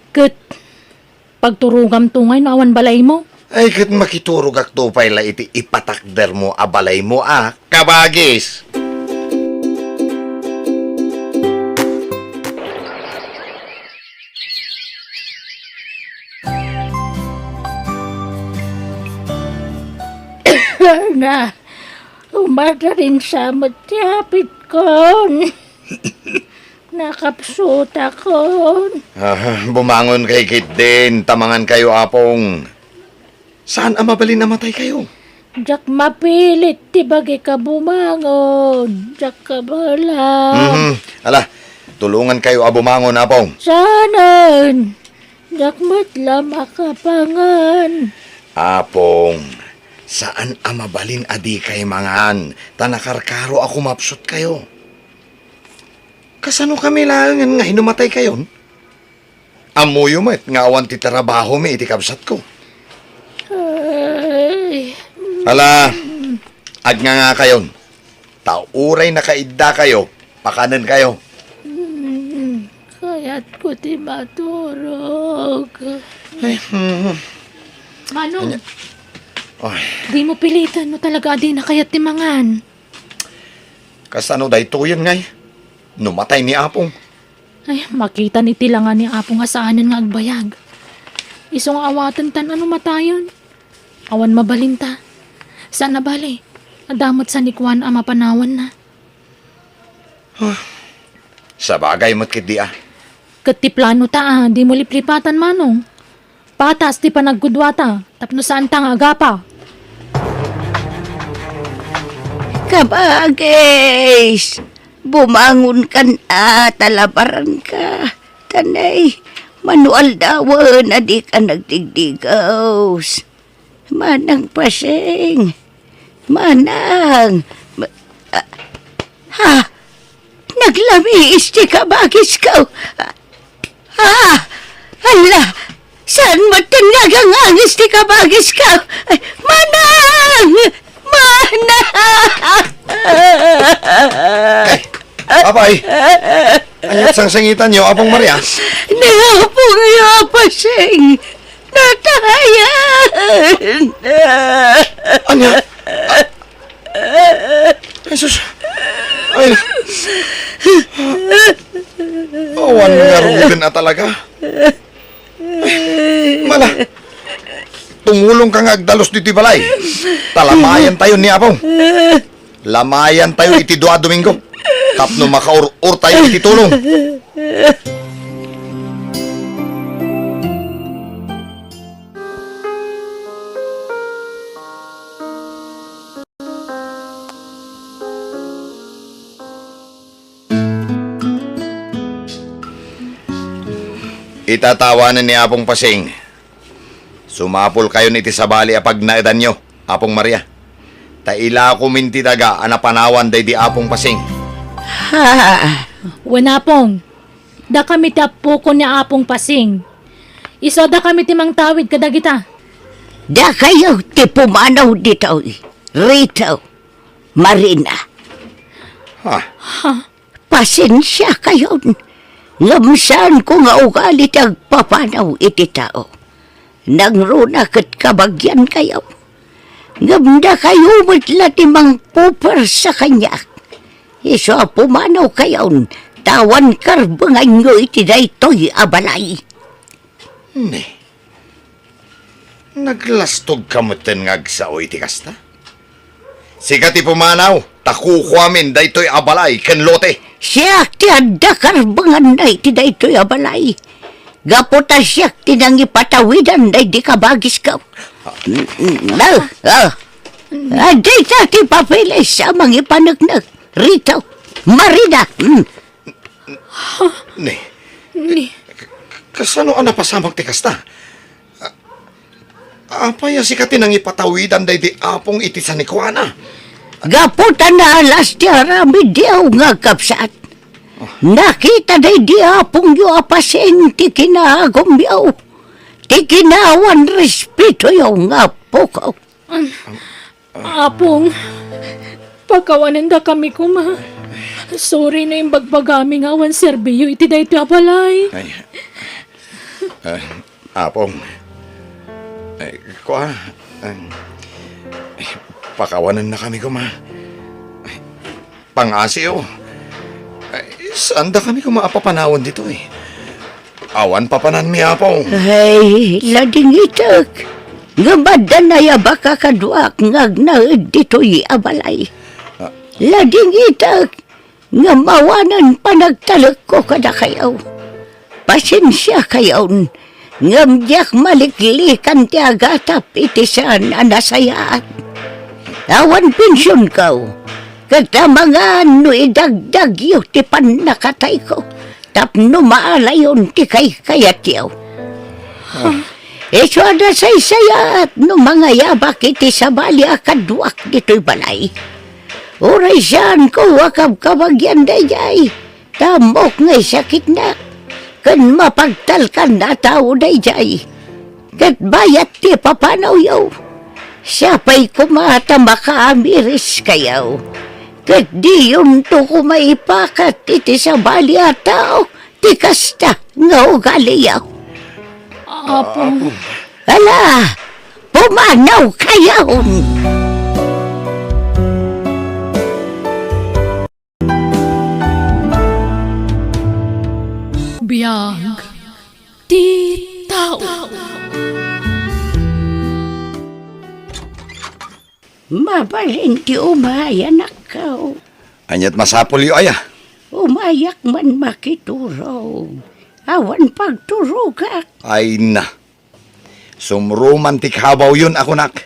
Ket pagturogamto ngay no awan balaymo? Ay, ket makiturogakto pay la iti ipatakdermo a balaymo a, kabagis! Na, umadarinsa met ti apitkon. Nakapsutakon. Ah, bumangon kay ketdin, ta mangan kayo, Apong. Saan a mabalin a matay kayo? Diak mapilit ti bagik a bumangon. Diak kabaelan. Mhm. Ala, tulongan kayo a bumangon, Apong. Saanen. Diak met la makapangan. Apong, saan a mabalin a dikay mangan, ta nakarkaro a kumapsut kayo. Kasano kami laengen nga inumatay kayon? Ammoyo met nga awan ti trabahomi iti kabsatko. Ay. Ala, agnganga kayon. Ta uray nakaidda kayo, pakanen kayo. Mm, kayatko ti maturog. Ay, mm. Manong, Anya? Ay. Di mo pilitan no talaga a di na kayat ti mangan. Kasano daytoyen ngay? No matay ni Apong? Ay, makitan iti langa ni Apong a saanen nga agbayag. Isu nga awaten tan a no matayen. Awan mabalinta. Saan a bali, adda met sanikuan a mapanawanna. Huh. Sabagay met ketdi a. Ket ti planota a, di mo liplipatan, Manong. Patas ti panagkudwata, tapno saanta nga agapa. Kabagis! Bumangonkan a, ta labaranka. Tanay, mano aldawen a dika nagdigdigaws. Manang Pasing. Manang. Ma-, ah, ha? Naglamiis ti kabagisko. Ah! Ala! Saan met ti nagangangis ti kabagisko? Ay, Manang! Manang! Ay, apay! Ania't sangsangitanyo, Apong Maria? Ni Apongyo a Pasing! Natayen! Ania? Jesus! Ay! Awan ngaruden a talaga. Ay, mala! Tumulongka nga agdalus ditoy balay. Ta lamayantayo ni Apong. Lamayantayo iti dua a Domingo. Tapno makaur-urtayo iti tulong. Tatawanen ni Apong Pasing. Sumapulkayon iti sabali a pagnaedanyo, Apong Maria. Ta ilakomin ti daga a napanawan daydi Apong Pasing. Ha? Wen, Apong, dakami ti appokon ni Apong Pasing. Isu a dakami ti mangtawid kadagita. Dakayo ti pumanaw ditoy, Rito, Marina. Ha? Pasensiakayon, ngem saanko nga ugali ti agpapanaw iti tao. Nangruna ket kabagiankayo. Ngem dakayo met la ti mangpupersa kaniak. Isu a pumanawkayon, ta awan karbenganyo iti daytoy a balay. Ne, naglastogka metten nga agsao iti kasta? Sika ti pumanaw, ta kukuamin daytoy a balay ken lote. Siak ti adda karbenganna iti daytoy a balay. Gapu ta siak ti nangipatawidan daydi kabagisko. Ah. Mm, mm, ah, ah. Ah, dayta ti papeles a mangipaneknek, Rito, Marina. Mm. Ne. Ne. Kasano a napasamak ti kasta? A-, apay a sika ti nangipatawidan daydi Apong iti sanikuana? Gapu ta naalas ti aramidyo nga agkabsat. Nakita daydi Apongyo a pasen ti kinaagumyo, ti kinaawan respetoyo nga appoko. Apong, pakawanendakami koma. Sorry no imbagbagami nga awan serbiyo iti daytoy a balay. Ay, ah, Apong, ay, kua, ay, pakawanennakami koma. Pangasiyo. Ay, saandakami koma a papanawan ditoy? Awan papananmi, Apo. Ay, ladingitek. Ngem adda nayabak a kaduak nga agnaed ditoy a balay. Ah. Ladingitek. Ngem awanen panagtalekko kadakayo. Pasensiakayon, ngem diak maliklikan ti agatap iti saan a nasayaat. Awan pensionko, ket amangan no idagdagyo ti pannakatayko tapno maalayon ti kaykayatyo. Isu a nasaysayaat no mangayabak iti sabali a kaduak ditoy balay. Uray saanko a kabkabagian daydiay, ta ammok nga isakitnak, ken mapagtalkan a tao daydiay. Ket bayat ti papanawyo, siapay koma ta makaamiriskayo, ket diyonto koma ipakat iti sabali a tao ti kasta nga ugaliyo. Apo. Ala, pumanawkayon! Biag ti tao. Mabalin ti umay, anakko. Ania't masapulyo aya? Umayak man makiturog. Awan pagturogak. Ay na. Sumruman ti kabawyon a kunak.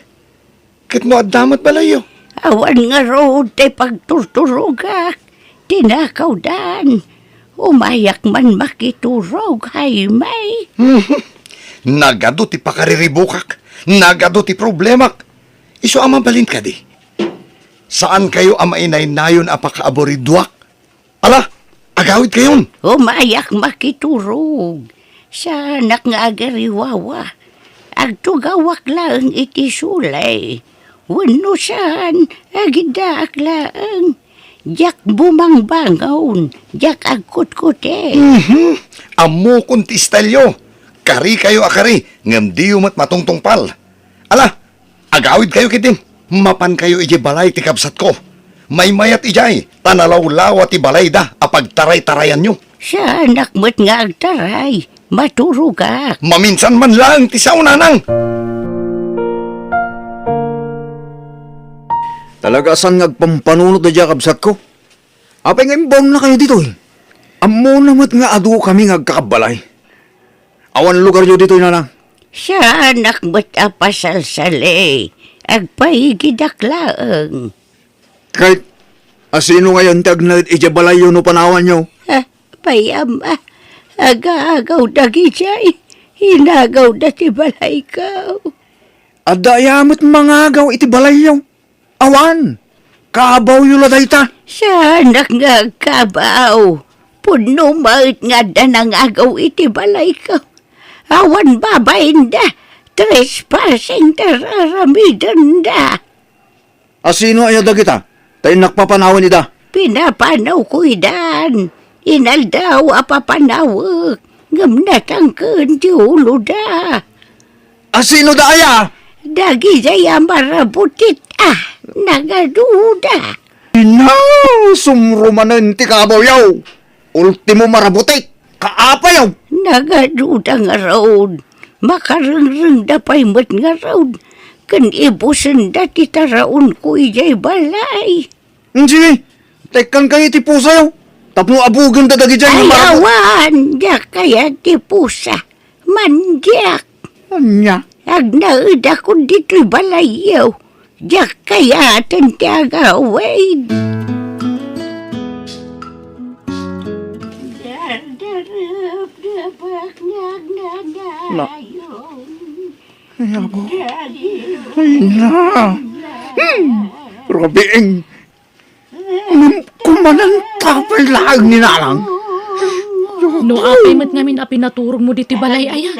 Ket no adda met balayyo? Awan ngarud ti pagturturogak. Tinakawdan. Umayak man makiturog, Jaime. Nagadu ti pakariribukak. Nagadu ti problemak. Isu a mabalin kadi? Saankayo a mainaynayon a pakaaburiduak? Ala, agawidkayon! Umayak makiturog. Saanak nga agariwawa. Agtugawak laeng iti sulay. Wenno saan, agiddaak laeng. Diak bumangbangon, diak agkutkutek. Mhm. Ammokon ti istelyo. Karikayo a kari, ngem diyo met matungtungpal. Ala, agawidkayo ketdin. Mapankayo idiay balay ti kabsatko. Maymayat idiay, ta nalawlawa ti balayda a pagtaraytarayanyo. Saanak met nga agtaray. Maturogak. Maminsan man laeng ti sao, nanang. Talaga a saan nga agpampanunot daydiay a kabsatko? Apay nga imbaonnakayo ditoy? Ammona met nga adukami nga agkakabbalay. Awan lugaryo ditoy, nanang. Saanak met a pasalsali. Agpaigidak laeng. Ket, asino ngayon ti agnaed idiay balayyo no panawanyo? Ah, pay, ama. Agaagaw dagijay inagawda ti balayko. Adda aya met mangagaw iti balayyo? Awan. Kabawyo la dayta. Saanak nga agkabaw. Pudno met nga adda nangagaw iti balayko. Awan babainda. Trespassing ti raramidenda. A sino aya dagita? Ta innak papanawen ida. Pinapanawko idan. Inaldaw a papanawek, ngem natangken ti uloda. A sino da aya? Dagijay a marabutit a nagaduda. Ina, sumrumanen ti kabawyo. Ultimo marabutit. Kaapayo! Nagaduda ngarud. Makarengrengda pay met ngarud ken ibusenda ti taraonko idiay balay. Sige, tekkan kayo iti pusayo. Tapno abugenda dagidiay nga marabutit. Awan, diak kayat ti pusa. Mandiak. Ania? Agnaedakon ditoy balayyo. Diak kayaten ti agawid. Na. Ay, apo. Ay, na. Hmm. Rabiing. Ngem kumananta pay laeng ni Nanang. No apay met ngamin a pinaturogmo ditoy balay aya?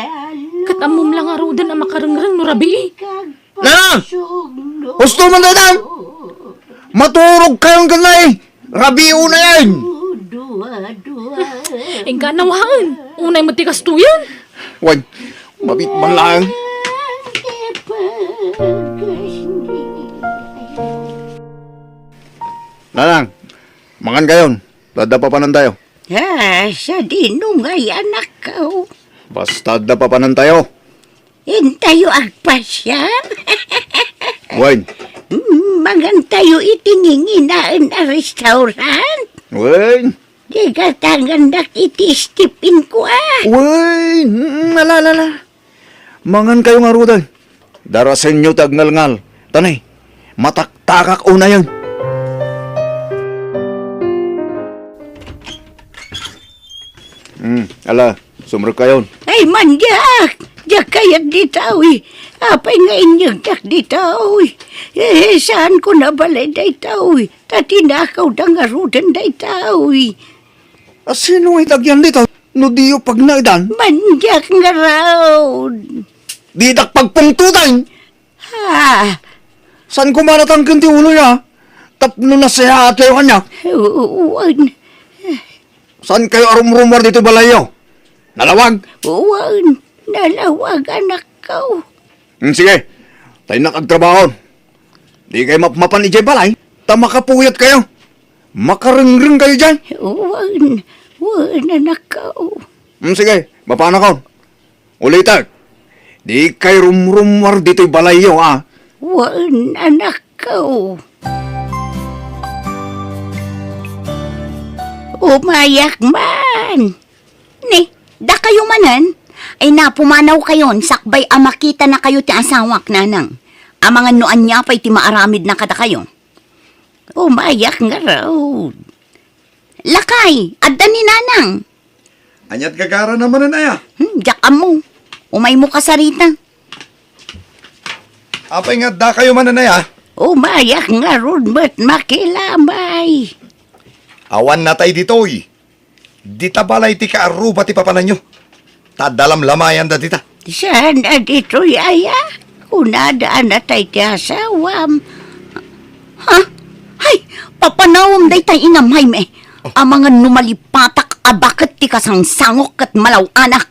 Ket ammom la ngaruden a makarengreng no rabii. Nanang! Husto man daytan! Maturog kayon ken nay! Rabii unay! Inka nawaen! Unay met ti kastoyen! Wen, mabit man laeng. Nanang, mangan kayon. Adda papanantayo. Ah, sadino ngay, anakko? Basta adda papanantayo. Intayo agpasiar? Wen. Mm, mangantayo iti nginginaen a restaurant? Wen. Di gatangandak iti stipinko, a. Wen. Mm, ala, ala, ala. Mangan kayo ngaruden. Darasenyo ti agngalngal. Tanay, mataktakak unayen. Hmm, ala, sumrek kayon. Ay, mandiak! Diak kayat ditoy. Apay nga inyegdak ditoy? Eh, saanko a balay daytoy? Ta tinakawda ngaruden daytoy. A, sino nga itagyan ditoy? No diyo pagnaedan? Mandiak ngarud. Didak pagpungtotan. Ha? Saan ko manatangken ti ulo niya? Tapno nasayaat kayo kanya? Wen. Saan kayo arumrumar dito balayyo? Nalawag? Wen, nalawag, anakko. Hmm, sige. Tayo na agtrabaho. Di kayo mapmapan idiay balay, ta makapuyat kayo. Makarengreng kayo diay. Wen, wen, anakko. Hmm, sige, mapanakon. Ulitek, di kayo rumrumar ditoy balayyo, a? Wen, anakko. Umayak man. Ni, dakayo manen? Ay, napumanaw kayon, sakbay a makita na kayo ti asawak, nanang. Amangan no ania pay ti maaramid na kadakayo. Umayak ngarud. Lakay, adda ni nanang. Aniat gagara na manen aya? Hmm, diak ammo. Umaymo kasarita. Apay nga adda kayo manen aya? Umayak ngarud met makilamay. Awan natay ditoy. Dita balay ti kaarruba ti papananyo. Ta adda lamlamayanda dita. Saan a ditoy aya? Kunada a natay ti asawam. Ha? Hay, papanawem dayta inam, Jaime. Oh. Amangan no malipatak a baket ti kasangsangok ket malaw-anak.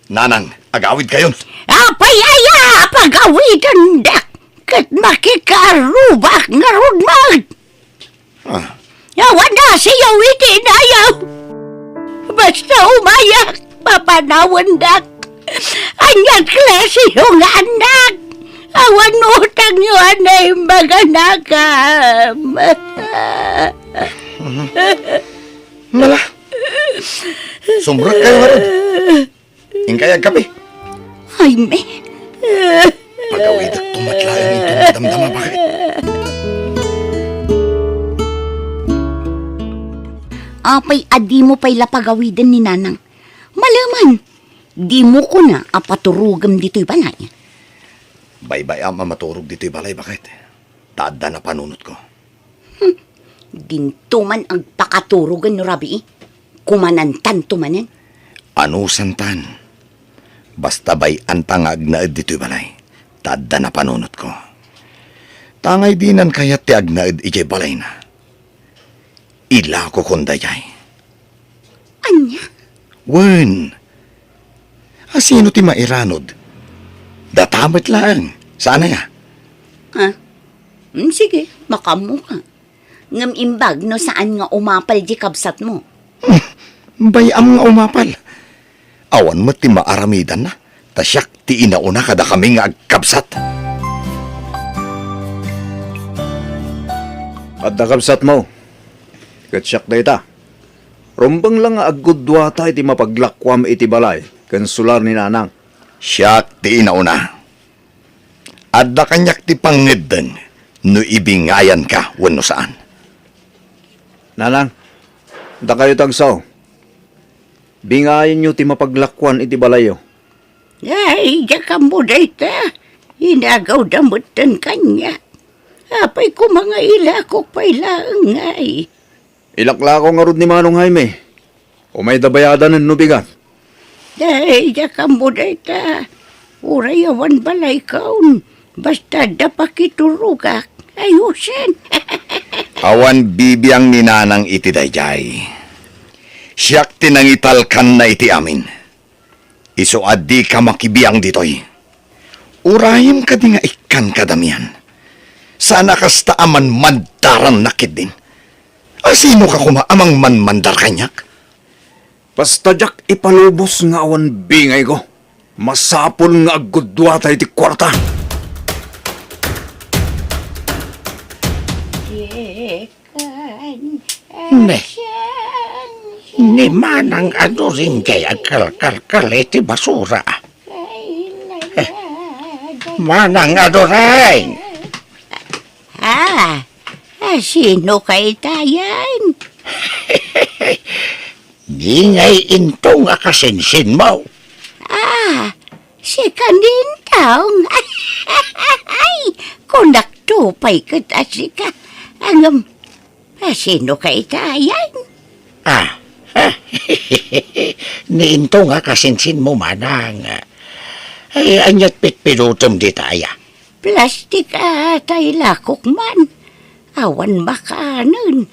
Nanang, agawid kayon. Apay aya a pagawidendak ket makikaarrubak ngarud met. Ah. Awan a siyaw iti inayaw. Basta umayak, papanawendak. Aniat klasiyo nga annak? Awan utangyo a naimbag a nakam. Mala. Sumrek kayo ngarud. Inkay agkape. Jaime. Pagawidek to met laeng inton madamdama, bakit? Apay a dimo pay la pagawiden ni Nanang? An, dimo kuna a paturogem ditoy balay? Baybay-am a maturog ditoy balay, baket. Ta adda napanunotko. Hmm, dinto man agpakaturogen no rabii. Kumanantanto manen. Anusantan. Basta bay-anta nga agnaed ditoy balay. Ta adda napanunotko. Tangay dinan kayat ti agnaed idiay balayna. Ilakokon daydiay. Ania? Wen. A, sino ti mairanod? Data met laeng. Saan aya? Ha? Mm, sige, makaammoka. Ngem imbag no saan nga umapal di kabsatmo. Hmm, bay-am nga umapal. Awan met ti maaramidanna, ta siak ti inauna kadakami nga agkabsat. Adda kabsatmo, ket siak dayta. Rumbeng la nga aggudduata iti mapaglakuam iti balay ken sular ni Nanang. Siak ti inauna. Adda kaniak ti pangngeddeng no ibingayanka wenno saan. Nanang, dakayo ti agsao. Bingayanyo ti mapaglakuan iti balayyo. Ay, diak ammo dayta. Inagawda metten kaniak. Apay koma nga ilakok pay laeng ngay? Ilaklako ngarud ni Manong Jaime. Umayda bayadanen no bigat. Ay, diak ammo dayta. Uray awan balaykaon. Basta adda pakiturogak. Ayusen. Awan bibiang ni Nanang iti daydiay. Siak ti nangitalkanna iti amin. Isu a dika makibiang ditoy. Urayem kadi nga ikkan kadamian. Saan a kasta a manmandarannak ketdin. A, sinoka koma a mangmanmandar kaniak? Basta diak ipalubos nga awan bingayko, masapul nga aggudduata iti kuarta. Ne, ni Manang Adoring jay agkalkalkal iti basura. Eh, Manang Adoring! Ah, ah, sino kay tayan? Bingay into nga kasinsinmo. Ah, sika Nintong. Ay, kunakto pay ket a sika. Ngem, a, sino kay tayan? Ah, ni Nintong nga kasinsinmo, Manang. Ay, aniat pitpidutem dita aya? Plastik a tay lakok man. Awan makanen.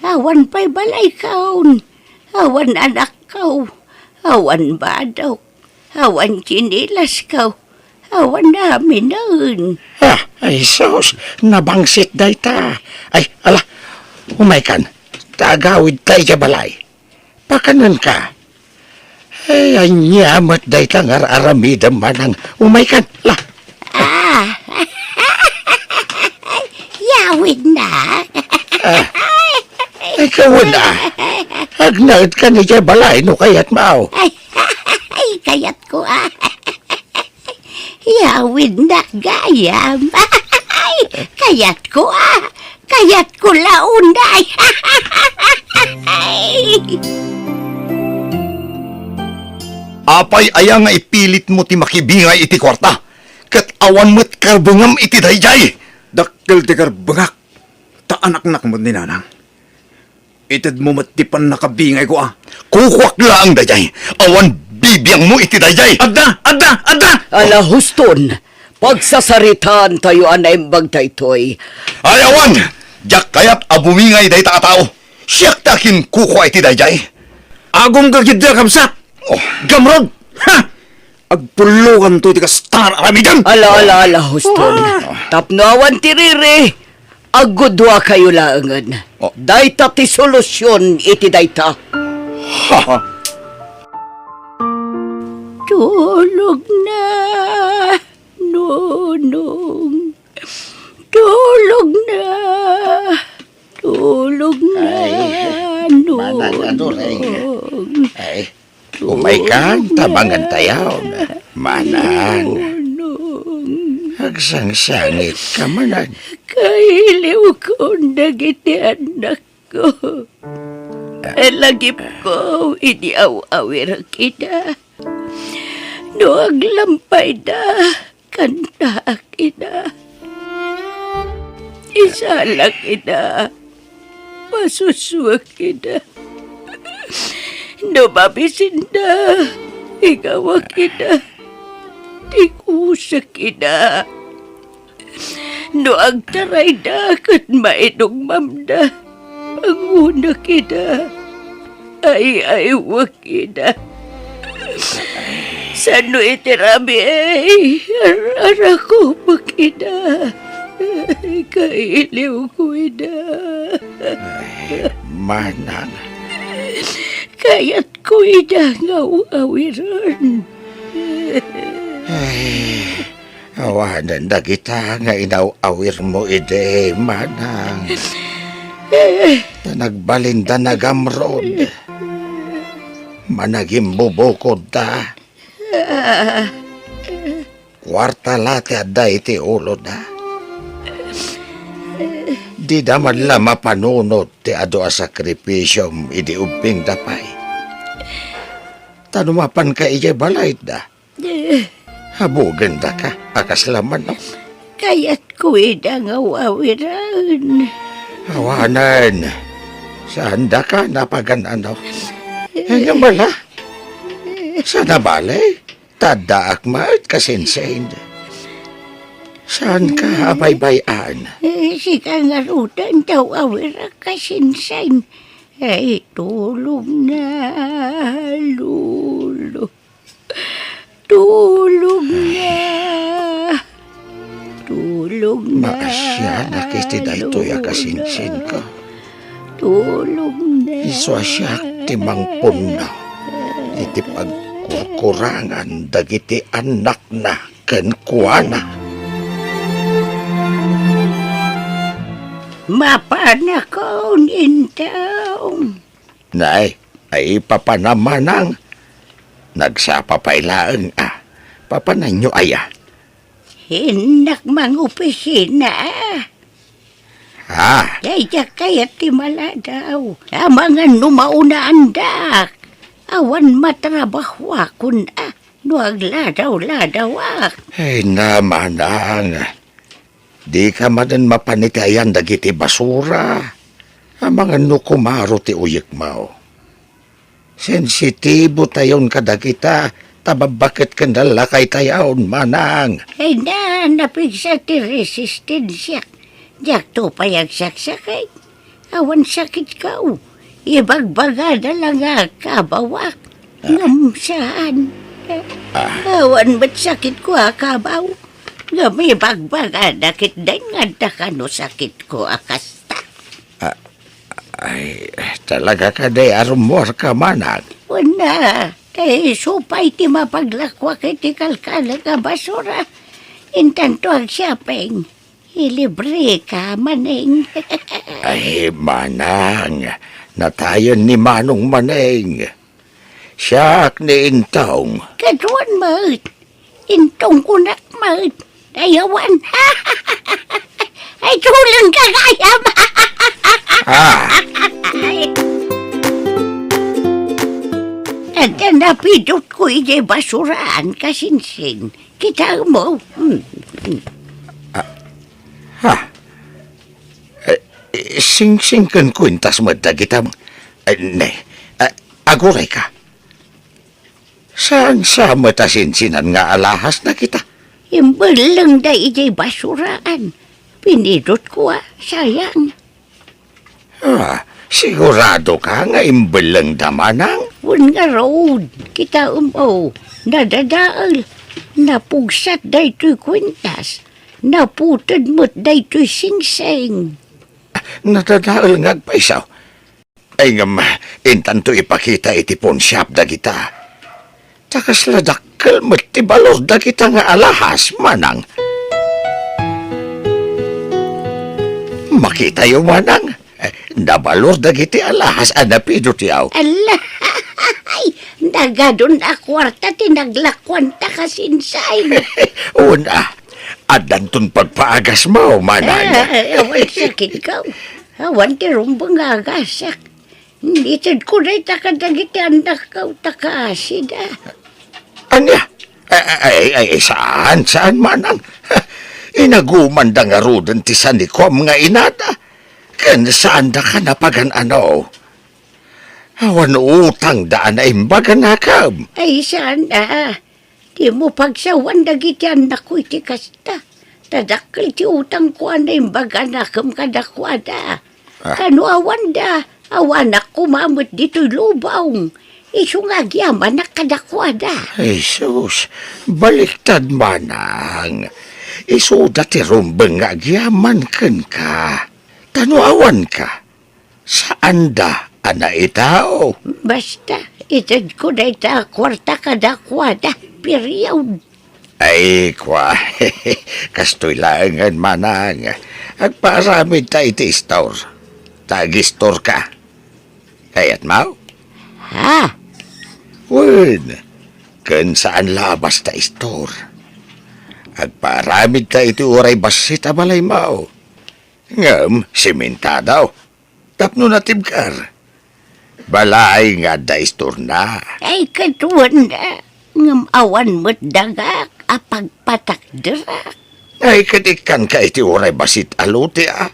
Awan pay balaykaon. Awan anakkaw. Awan badok. Awan tsinilaskaw. Awan aminen. Ah, ay sus, nabangsit dayta. Ay, ala, umaykan. Ta agawidta idiay balay. Pakanenka. Ay, ania met dayta nga ar-aramidem, Manang? Umaykan, la. Ah. Yawidna. Ah. Ikaw na. Agnaedkan idiay balay no kayatmo. Ay, ay, kayatko, ah. Yawidna gayam. Ay, kayatko, ah. Kayatko la unay. Apay aya nga ipilitmo ti makibingay iti kuarta? Ket awan met karbengam iti daydiay. Dakkel ti karbengak, ta anaknak met ni Nanang. Itedmo met ti pannakabingayko, a. Kukuak laeng daydiay. Awan bibiangmo iti daydiay. Adda! Adda! Adda! Ala, huston. Pagsasaritaantayo a naimbag daytoy. Ay, awan! Diak kayat a bumingay dayta a tao. Siak ti akinkukua iti daydiay. Agumka ketdi a kabsat. Oh. Gamrod! Ha! Agpullokanto iti kasta nga aramidem! Ala, ala, ala, huston. Ah. Tapno awan ti riri, aggudduakayo laengen. Oh. Dayta ti solusion iti dayta. Ha? Tulogna, Nonong. Tulogna. Tulogna, Ay, Manang Adoreng. Nonong. Ay, umaykan, tabangan tayo. Manang. Nonong. Agsangsangit ka, Manang. Kailiwkon dagiti annakko. Kalagipko idi aw-awirek ida. No aglampayda, kantaak ida. Isalak ida. Pasusuak ida. No mabisinda, igawak ida. Tikusak ida. No agtarayda ket mainungmamda, pangunak ida. Ay-aywek ida. Sano iti rabii, ar-, arakupek ida. Kailiwko ida. Ay, manang. Kayatko ida nga aw-awiren. Ay, awanen dagita nga inaw-awirmo idi, manang. Ta nagbalinda nagamrod. Managimbubukodda. Kuarta la ti adda iti uloda. Dida man la mapanunot ti adu a sakripisiom idi ubbingda pay. Ta no mapanka idiay balayda, Eh. Habugenda ka, a kasla manok. Kayatko ida nga aw-awiren. Awanen. Saandaka napagan-ano. Eh, nga bala? Saan a bale? Taddaak met, kasinsin. Saanka a baybay-an? Eh, sika ngaruden, ta aw-awirak, kasinsin. Ay, tulog na, Lolo. Tulog na. Tulog na. Maasianak iti daytoy a kasinsinko. Tulog na. Isu a siak ti mangpunno iti pagkurkurangan dagiti annakna kenkuana. Mapanakon, Intong. Nay, ay, papanam, manang. Nagsapa pay laeng a. Papananyo aya? Innak mangopisina a. Ah. Daydiak kayat ti maladaw. Amangan no maunaandak. Awan matrabahuakon a. No agladaw-ladawak. Ay, na, manang. Dika manen mapan iti ayan dagiti basura. Amangan no kumaro ti uyekmo. Sensitibo tayon kadagita, ta babbaket ken lakaytayon, manang. Ay na, napigsa ti resistensiak. Diakto pay agsaksakit. Awan sakitko. Ibagbagada la nga kabawak. Ah. Ngem saan. Ah. Awan met sakitko a kabaw. Ngem ibagbagada ketdin nga adda kano sakitko a kasta. Ah, ay, talaga kadi a rummuarka, manang? Wen a, ta isu pay ti mapaglakuak iti kalkalek a basura. Intanto agshopping. Ilibreka, Maneng. Ay, manang, natayen ni Manong Maneng. Siak ni Intong. Kaduan met. Intong kunak met. Ay, awan. Ay, tuleng ka gayam. Ah. Adda napidutko idiay basuraan, kasinsin. Kitaem mo. Hmm, hmm. Ah, ha? Eh, eh, singsing ken kuentas met dagita. Eh, ne, eh, agurayka. Saan sa met a sinsinan nga alahas dagita? Imbellengda idiay basuraan. Pinidutko a, sayang. Ah, siguradoka nga imbellengda, manang? Wen ngarud, kitaem, o, nadadael. Napugsat daytoy kuentas. Naputed met daytoy singsing. Ah, nadadael nga agpayso. Ay, ngem, intanto ipakita iti pawnshop dagita. Ta kasla dakkel met ti balor dagita nga alahas, manang. Makitayo, manang. Eh, nabalor dagiti alahas a napidutko. Alla! Ay, nagadun a kuarta ti naglakuanta, kasinsin. Wen a, addanton pagpaagasmo, manang. Ah, awan sakitko. Awan ti rumbeng nga agasak. Itedko dayta kadagiti annakko ta kaasida. Ania? Ay, ay, ay, saan, saan, manang? Inagumanda ngaruden ti sanikuam nga inada. Ken saandaka napagan-ano? Awan utangda a naimbag a nakam. Ay, saan a? Dimo pagsawan dagiti annakko iti kasta. Ta dakkel ti utangko a naimbag a nakam kadakuada. Ah. Kano awanda, awanak koma met ditoy lubong. Isu nga agyamanak kadakuada. Jesus, baliktad manang. Isuda ti rumbeng nga agyaman kenka. Ta no awanka, saanda a naitao. Basta, itedko dayta a kuarta kadakuada, period. Ay, kua, kastoy laengen, manang. Agpaaramid ta iti istor. Ta agistorka. Kayatmo? Ha? Wen, ken saan la a basta istor. Agpaaramid ta iti uray bassit a balaymo. Ngem, simentado. Tapno natibker. Balay nga adda istorna. Ay, ket wen, ngem awan met dagak a pagpatakderak. Ay, ket ikkanka iti uray bassit a lote, a.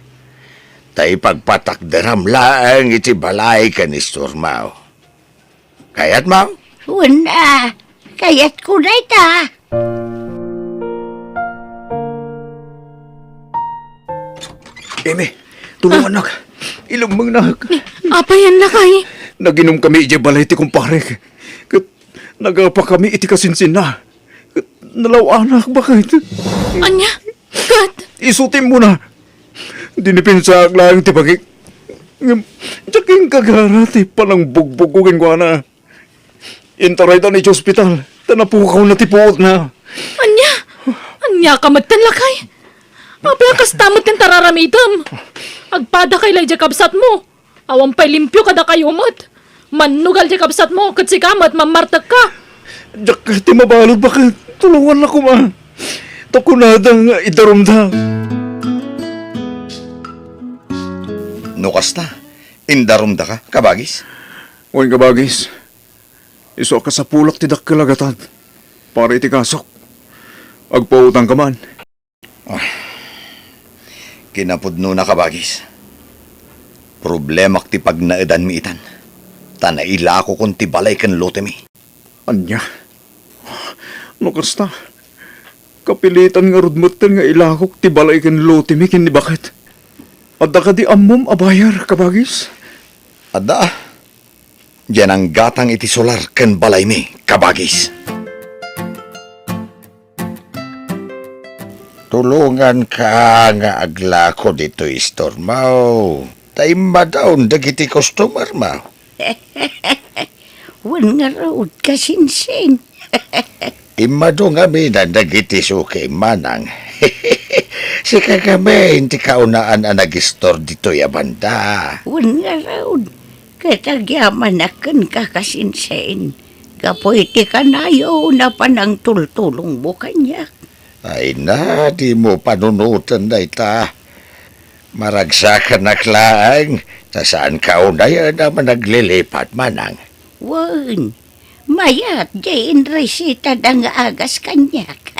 Ta ipagpatakderam laeng iti balay ken istormo. Kayatmo? Wen a, kayatko dayta. Emi, tulongannak. Ilemmengnak. Apay, lakay? Naginumkami idiay balay ti kumparek. Ket nagapakami iti kasinsinna. Ket nalaw-anak, baket. Ania? Ket? Isu ti immuna. Dinipensaak laeng ti bangik. Ngem, diak inkagara ti panangbugbugko kenkuana. Intarayda iti ospital, ta napukawna ti puotna. Ania? Aniaka metten, lakay? Apay a kasta met ti tararamitem? Agpadakay la idiay kabsatmo. Awan pay limpio kadakayo met. Mannugal ti kabsatmo, ket sika met, mammartekka. Diak ti mabalud, baket. Tulongannak koma. Ta kunada nga idarumda. No kasta, indarumdaka, kabagis? Wen, kabagis. Isu a kasapulak ti dakkel a gatad. Para iti kasok. Agpautangka man. Ah, kinapudnona, kabagis. Problemak ti pagnaedanmi itan. Ta nailakokon ti balay ken lotemi. Ania? No kasta, kapilitan ngarud metten nga ilakok ti balay ken lotemi ken ni baket. Adda kadi ammom a buyer, kabagis? Adda. Diay nanggatang iti solar ken balaymi, kabagis. Tulonganka nga aglako ditoy istormo. Ta immadon dagiti customermo. Wen ngarud, kasinsin. Immado ngamin dagiti sukim, manang. Sika ngamin ti kaunaan a nagistor ditoy a banda. Wen ngarud, ket agyamanak kenka, kasinsin. Gapu iti kanayon a panangtultulongmo kaniak. Ay na, dimo panunoten dayta. Maragsakanak laeng, ta saanka unayen a managlilipat, manang. Wen, mayat diay inresitada nga agas kaniak.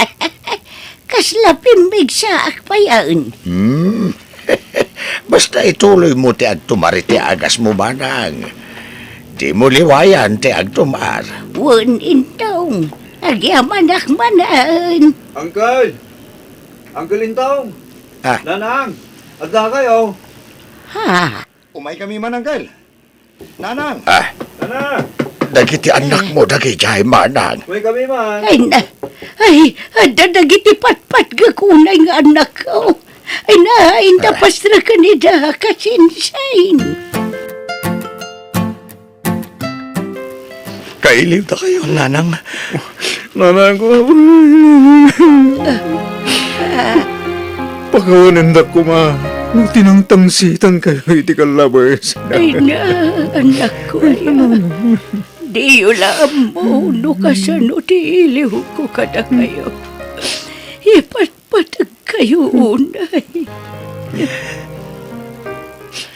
Kasla pimmigsaak payen. Hmm. Basta ituloymo ti agtumar iti agasmo, manang. Dimo liwayan ti agtumar. Wen, Intong, agyamanak manen. Uncle! Uncle Intong! Ah. Nanang! Adda kayo? Ha? Umaykami man, Uncle. Nanang! Ah. Nanang! Dagiti annakmo dagidiay, manang. Umaykami man. Ay na, ay, adda dagiti patpatgek unay nga annakko. Ay na, ay, ah, napasraken ida, kasinsin. Kailiwdakayo, nanang. Nanang ko. Pakawanendak koma no tinangtangsitankayo iti kallabes. Ay na, annakko aya. Diyo la ammo no kasano ti iliwko kadakayo. Ipatpatagkayo unay.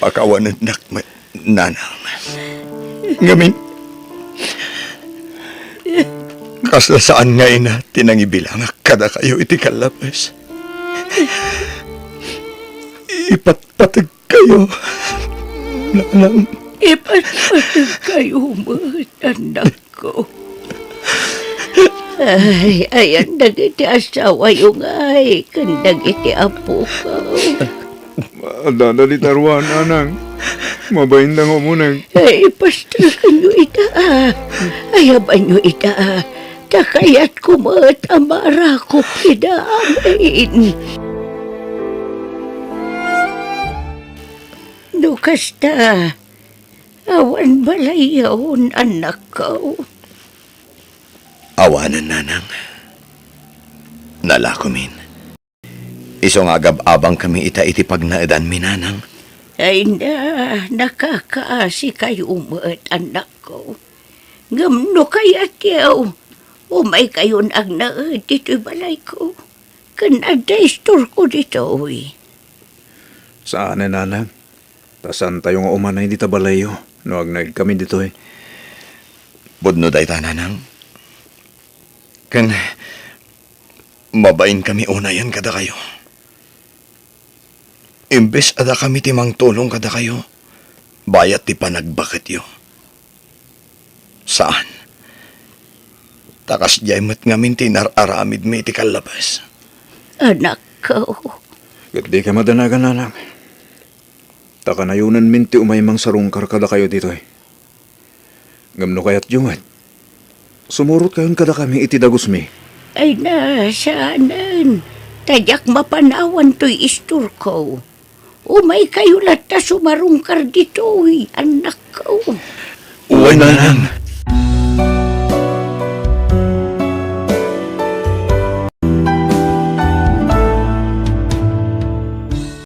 Pakawanendak met, nanang. Ngamin, Kasla saan nga ina ti nangibilangak kadakayo iti kallabes. Ipatpateg kayo, nanang. Ipatpateg kayo met, anakko. Ay, ayan dagiti asawayo ngay, ken dagiti apokaw. Adda dita ruan, nanang. Mabain da nga umuneg. Ay, pastekenyo ita, a. Ayabanyo ita, a. Ta kayatko met a marakop ida amin. No kasta, awan balayyon, anakko. Awanen, nanang. Nalakomin. Isu nga agab-abangkami ita iti pagnaedanmi, nanang. Ay na, nakakaasikayo met, anakko. Ngem no kayatyo, umaykayon agnaed ditoy balayko. Ken adda istorko ditoy. Saanen, nanang. Ta saantayo nga umanay dita balayyo no agnaedkami ditoy. Pudno dayta, nanang. Ken mabainkami unayen kadakayo. Imbes a dakami ti mangtulong kadakayo, bayat ti panagbaketyo. Saan. Ta kasdiay met ngamin ti inar-aramidmi iti kallabes. Anakko. Ket dika madanagan, nanang. Ta kanayonenmin ti umay mangsarungkar kadakayo ditoy. Ngem no kayatyo met, sumurotkayon kadakami iti dagusmi. Ay na, saanen. Ta diak mapanawan toy istorko. Umaykayo latta sumarungkar ditoy, anakko. Wen, nanang.